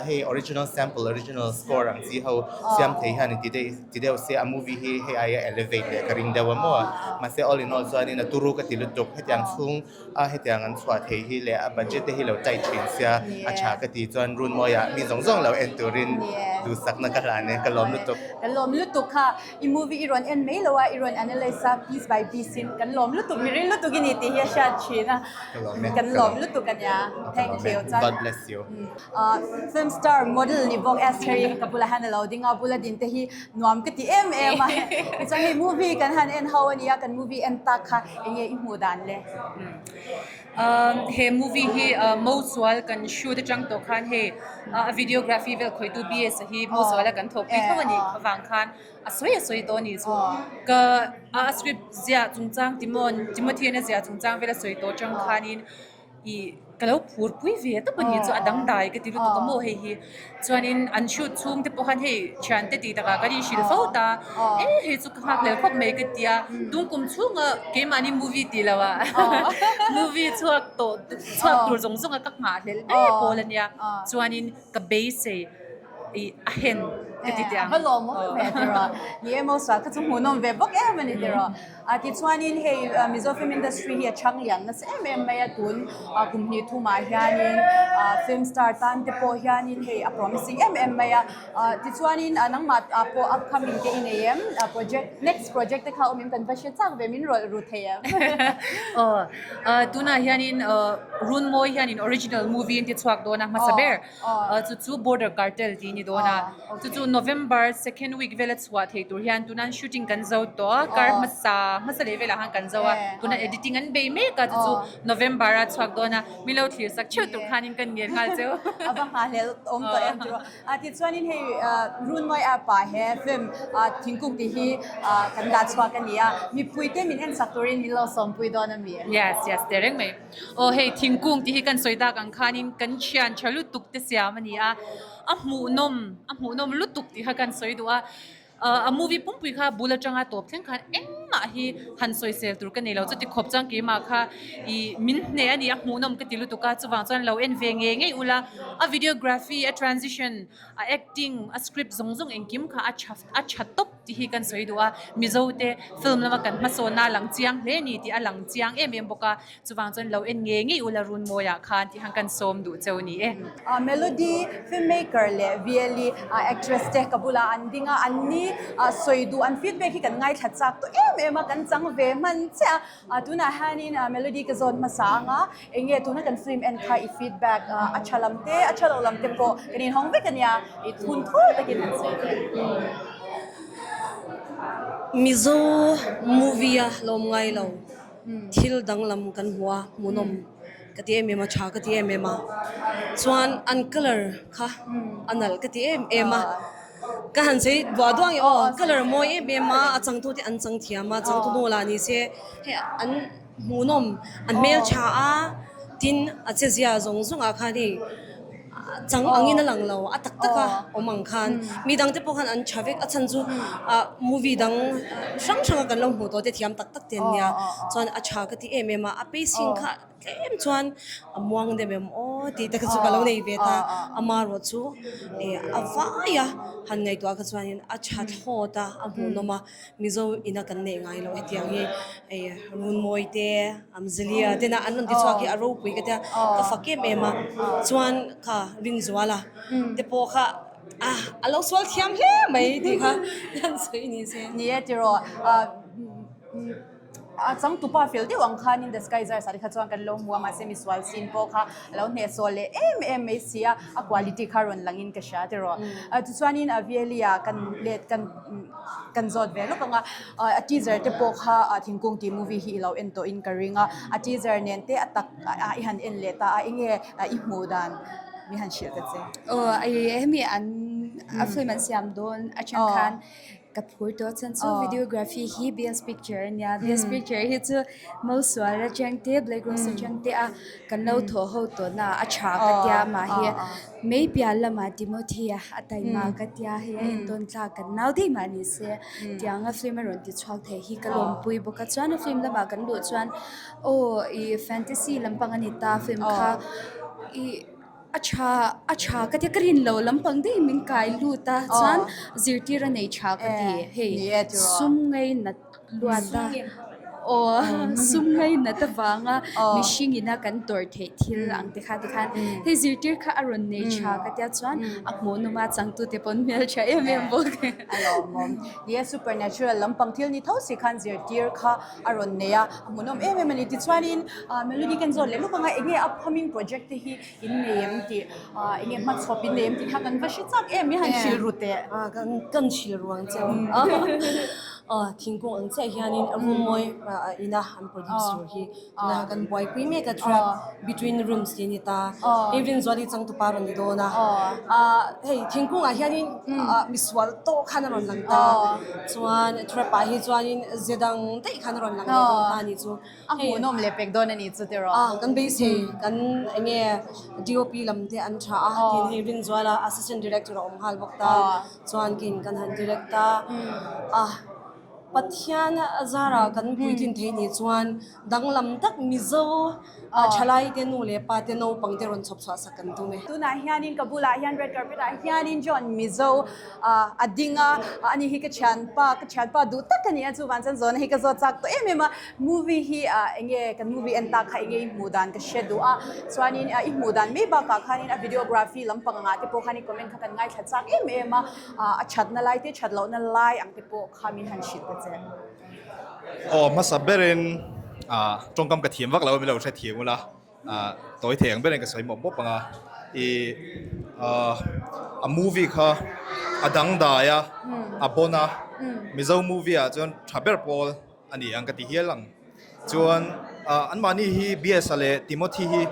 hei original sample original score ang chi ho siam thei hian ti daih ti deuh se a movie hi hei aia elevate leh ka ring deuh a maw mahse all in all chuanin a turu ka ti lutuk hetiang chhung a hetiang an chhuah thei hi leh a budget te hi lo tight thin sia a tha ka ti chuan Runmawiah mi zawng zawng lo en turin duhsakna ka hlan e ka lawm lutuk.
Kan lawm lutuk kha i movie i rawn en mai lo a i rawn analyse a piece by piece in kan lawm lutuk mi ril lutuk i ni tih hi a hriat thin a kan lawm lutuk a nia thank you chuan
God bless you.
Film star model ni bawk Esther i ka bulah hian a lo ding a bula din te hi nuam ka ti em em a tichuan hei movie kan han en ho a nia kan movie en tak kha eng nge i hmuh dan le?
He movie hi Mosual kan shoot atang tawh khan hei a videography vel khawitu BS a hi Mosual a kan thawhpui tho a nih avang khan a sawi a sawi tawh a nih chu ka a script ziah chungchang Timon Timothy-an a ziah chungchang vel a sawi tawh atang khanin ih. Ka lo phur pui ve tawp a ni chu a dangdai ka ti lutuk a maw hei hi. Chuanin an shoot chhung te pawh khan hei thiante tih takah kan inhrilh fo ta e hei chu ka nghak hlel khawp mai ka ti a, tung kum chhunga keimahni movie tih loh ah movie chhuak tawh chhuak tur zawng zawng a ka nghah hlel ber pawl a nia chuanin ka beisei ih a hen ka ti teh ang.
A va lawmawm ve tiraw ni e Mawsual kha chu hmuhnawm ve bawk em a ni tiraw. A tichuanin hei Mizo film industry hi a chhang lian nasa em em mai a, tun kum hnih thumah hianin film star tan te pawh hianin hei a promising em em mai a. Tichuanin nangmah pawh upcoming te i nei em? Project next project te kha awm em kan va hre chak ve min rawlh ru thei em?
Aw tunah hianin Runmawi hianin original movie an ti chhuak dawn a hmasa ber. Chu chu Border Cartel tih a ni dawn a, chu chu November second week vela chhuah thei tur hian tuna an shooting kan zo tawh a, kar hmasa hmasa leh velah khan kan zo a, tuna editing an bei mek a, chu chu November a chhuak dawn a, min lo thlir sak theuh tur khanin kan ngen nghal cheu.
A va nghahhlelh awm tawh em tiraw? Tichuanin hei Runmawi app ah he film thingkung tih hi kan dah chhuak a ni a, mipuite min en sak turin min lo sawmpui dawn a mi?
Yes, yes, teh reng mai. Aw hei thingkung tih hi kan sawi tak ang khanin kan thian tha lutuk te siam a ni a, a hmuhnawm a hmuhnawm lutuk tih kha kan sawi duh a, a movie pumpui kha bul atanga tawp thleng khan engmah hi han sawisel tur ka nei lo, chuti khawp chuan keimah kha ih min hneh a ni a hmuhnawm ka ti lutuk a, chuvang chuan lo en ve ngei ngei ula, a videography a transition a acting a script zawng zawng engkim kha a tha a tha tawp tih hi kan sawi duh a, Mizo te film lama kan hmasawnna a lang chiang hle a ni tih a lang chiang em em bawk a. Chuvang chuan lo en ngei ngei ula Runmawiah khan tih han kan sawm duh cheu ni e.
Melody, filmmaker leh VLE actress te ka bulah an ding a, an ni sawi duh an feedback hi kan ngaithla chak tawh em em a, kan chang ve hman chiah a. Tunah hianin Melody ka zawn hmasa ang a, eng nge tuna kan film en kha i feedback a tha lam te, a tha lo lam te pawh kan inhawng vek a nia, i thun thur takin han sawi teh.
Mizo movie a lawm ngai lo. Thil danglam kan hmu a, hmuhnawm ka ti em em a, tha ka ti em em a. Chuan an colour kha a nalh ka ti em em a. Ka han sawi duah duah ang e aw, colour a mawi em em a, a changtu te an chang thiam a, changtu hnu lah ni se hei an hmuhnawm a hmeltha a, tin a che zia zawng zawng ah khan hei Chang angin a lang lo, a tak tak a awm ang khan mi dangte pawh khan an tha vek, a chhan chu ah movie dang hrang hrang a kan lo hmuh tawh te thiam tak tak te an nia, chuan a tha ka ti em em a, a pacing kha tlem chuan a muang deuh em aw tih te kha chu ka lo nei ve ta, amaherawh chu ih a vai a han ngaihtuah kha chuanin a tha thlawt a, a hmuhnawm a. Mizo ina kan neih ngai loh hetiang hi hei Runmawi te Amzelia tena an rawn ti chhuak hi a ropui ka tia ka fak em em a chuan kha Rinzuala te pawh kha ah a lo sual thiam hle mai tih kha an sawi ni se.
Ni e tiraw ah a changtupa fel deuh ang khanin The Sky Zars ah te kha chuan kan lo hmu a mahse misual scene pawh kha a lo hnehsawh leh em em mai si a a quality kha rawn langin ka hria tiraw tichuanin Avielia kan let kan Kan zawt ve lawk ang a, a teaser te pawh kha thingkung tih movie hi i lo en tawhin ka ring a, a teaser nen te a tak ah i han en leh ta a, enge i hmuh dan mi han hrilh ta che.
Aw hemi an a film an siam dawn atang khan ka phur tawh chuan chu videography hi BS picture a nia, BS picture hi chu Mausual atang te Black Rose atang te a kan lo thawh ho tawh na a tha ka tia mah hi May piah lamah Timothy-a a taima ka tia hei a entawn tlak kan nau daih mah ni se tianga film a rawn ti chhuak thei hi ka lawmpui bawk a chuan a film lamah kan luh chuan aw ih fantasy lampang a ni ta film kha ih a tha a tha ka tia ka rin loh lampang daih min kai lut a chuan zirtir a nei tha ka ti hei sum ngainat luat a aw sum ngainat avanga mihring ina kan tawrh theih thil ang te kha tikhan hei zirtir kha a rawn nei tha ka tia chuan a hmuhnawm a changtute pawn hmel tha em em bawk.
A lawmawm. Ni e supernatural lampang thil ni tho si khan zirtir kha a rawn nei a, a hmuhnawm em em a ni. Tichuanin Melody kan zawt leh lawk anga enge upcoming project te hi in nei em tih enge hmachhawp in nei em tih kha kan va hre chak em i han hrilh ru teh.
Kan hrilh ru ang che aw. Thingkung ang chiah hianin a room mawi. ina an produce tur hi tunah kan buaipui mek a trap between rooms tih a ni ta hei Rinzuali changtupa a rawn ni dawn a hei thingkungah hianin misual tawh khan a rawn lang ta chuan trap ah hi chuanin ze dang daih khan a rawn lang leh dawn ta a nih chu.
A hmuhnawm leh pek dawn a ni chu tiraw?
A, kan beisei kan eng nge DOP lam te an tha a, tin hei Rinzuala Assistant Director a awm nghal bawk ta, chuan kin kan han direct a, a Pathian zara kan puitlin theih nih chuan danglam tak Mizo thalai te nu leh pa te naupang te rawn chhawp chhuah sak kan tum e.
Tunah hianin ka bulah hian red carpet ah hianin John Mizo a ding a, ani hi ka thianpa, ka thianpa duh tak a ni a, chuvang chuan zawhna hi ka zawt chak tawh em em a, movie hi eng nge kan movie en tak kha eng nge i hmuh dan ka hre duh a, chuanin i hmuh dan mai bakah khanin a videography lampang angah te pawh khan i comment kha kan ngaithla chak em em a, a thatna lai te that lohna lai ang te pawh kha min han hrilh ta che.
Aw hmasa berin tawngkam ka thiam vak lo a min lo hrethiam ula. Tawi thei ang berin ka sawi mawp mawp ang a, ih a movie kha a dangdai a, a bawn a, Mizo movie ah chuan tha ber pawl a ni ang ka ti hial ang. Chuan anmahni hi Biasa leh Timothy hi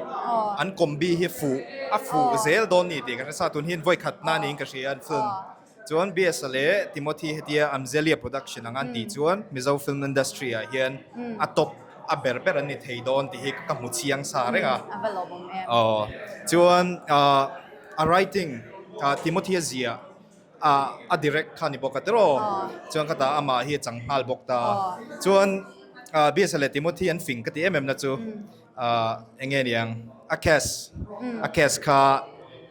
an combi hi fuh a fuh zel dawn ni tih ka hre sa, tun hian vawikhat na niin ka hria an film. Chuan BS-a leh Timothy hetia Amzelia production ang an tih chuan Mizo film industry ah hian a top a ber ber an ni thei dawn tih hi ka hmu chiang sa reng a.
A va lawmawm em.
Aw. Chuan a writing Timothy-a ziah a direct kha ni bawk a tiraw. Chuan khatah amah hi a chang nghal bawk ta. Chuan BS-a leh Timothy an fing ka ti em em na chu. Eng nge niang a cast a cast kha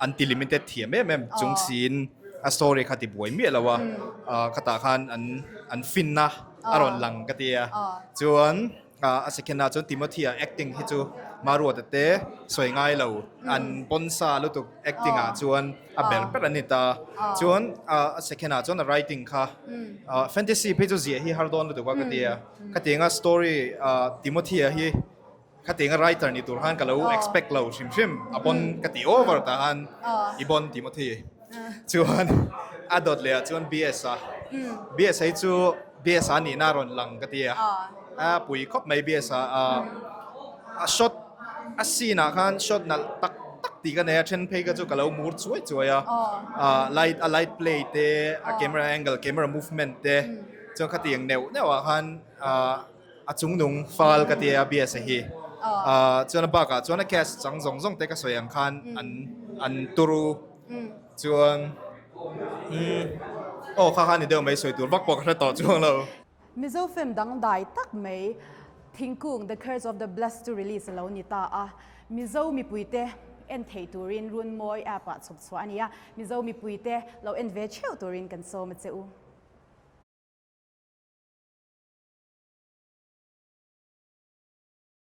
an ti limited thiam em em chung siin a story kha ti buai miah lo a khatah khan an an finna a rawn lang ka ti a chuan a second ah chuan Timothy a acting hi chu Maruata te sawi ngai lo an pawn sa lutuk acting ah chuan a ber ber an ni ta chuan a second ah chuan a writing kha fantasy phei chu ziah hi har dawn lutuk a ka ti a khatianga story Timothy a hi Khatianga writer ni tur khan ka lo expect lo hrim hrim a bon ka ti over ta khan i bon Timothy chuan a dawt leh ah chuan BS a BS hei chu BS a nihna a rawn lang ka ti a a pui khawp mai BS a a shot a scene ah khan shot nalh tak tak tih ka nei a then phei kha chu ka lo mur chuai chuai a light a light play te a camera angle camera movement te chuan khatiang neuh neuh ah khan A chungnung fal ka tia BS-a hi. Chuan a bakah chuan a cast chang zawng zawng te ka sawi ang khan an an turu chuan umm aw kha kha ni deuh mai sawi tur vak pawh ka hre tawh chuang lo.
Mizo film dangdai tak mai Thingkung, The Curse of the Blessed chu release a lo ni ta a. Mizo mipuite en theih turin Runmawi app ah chhawp chhuah a ni a. Mizo mipuite lo en ve theuh turin kan sawm a che u.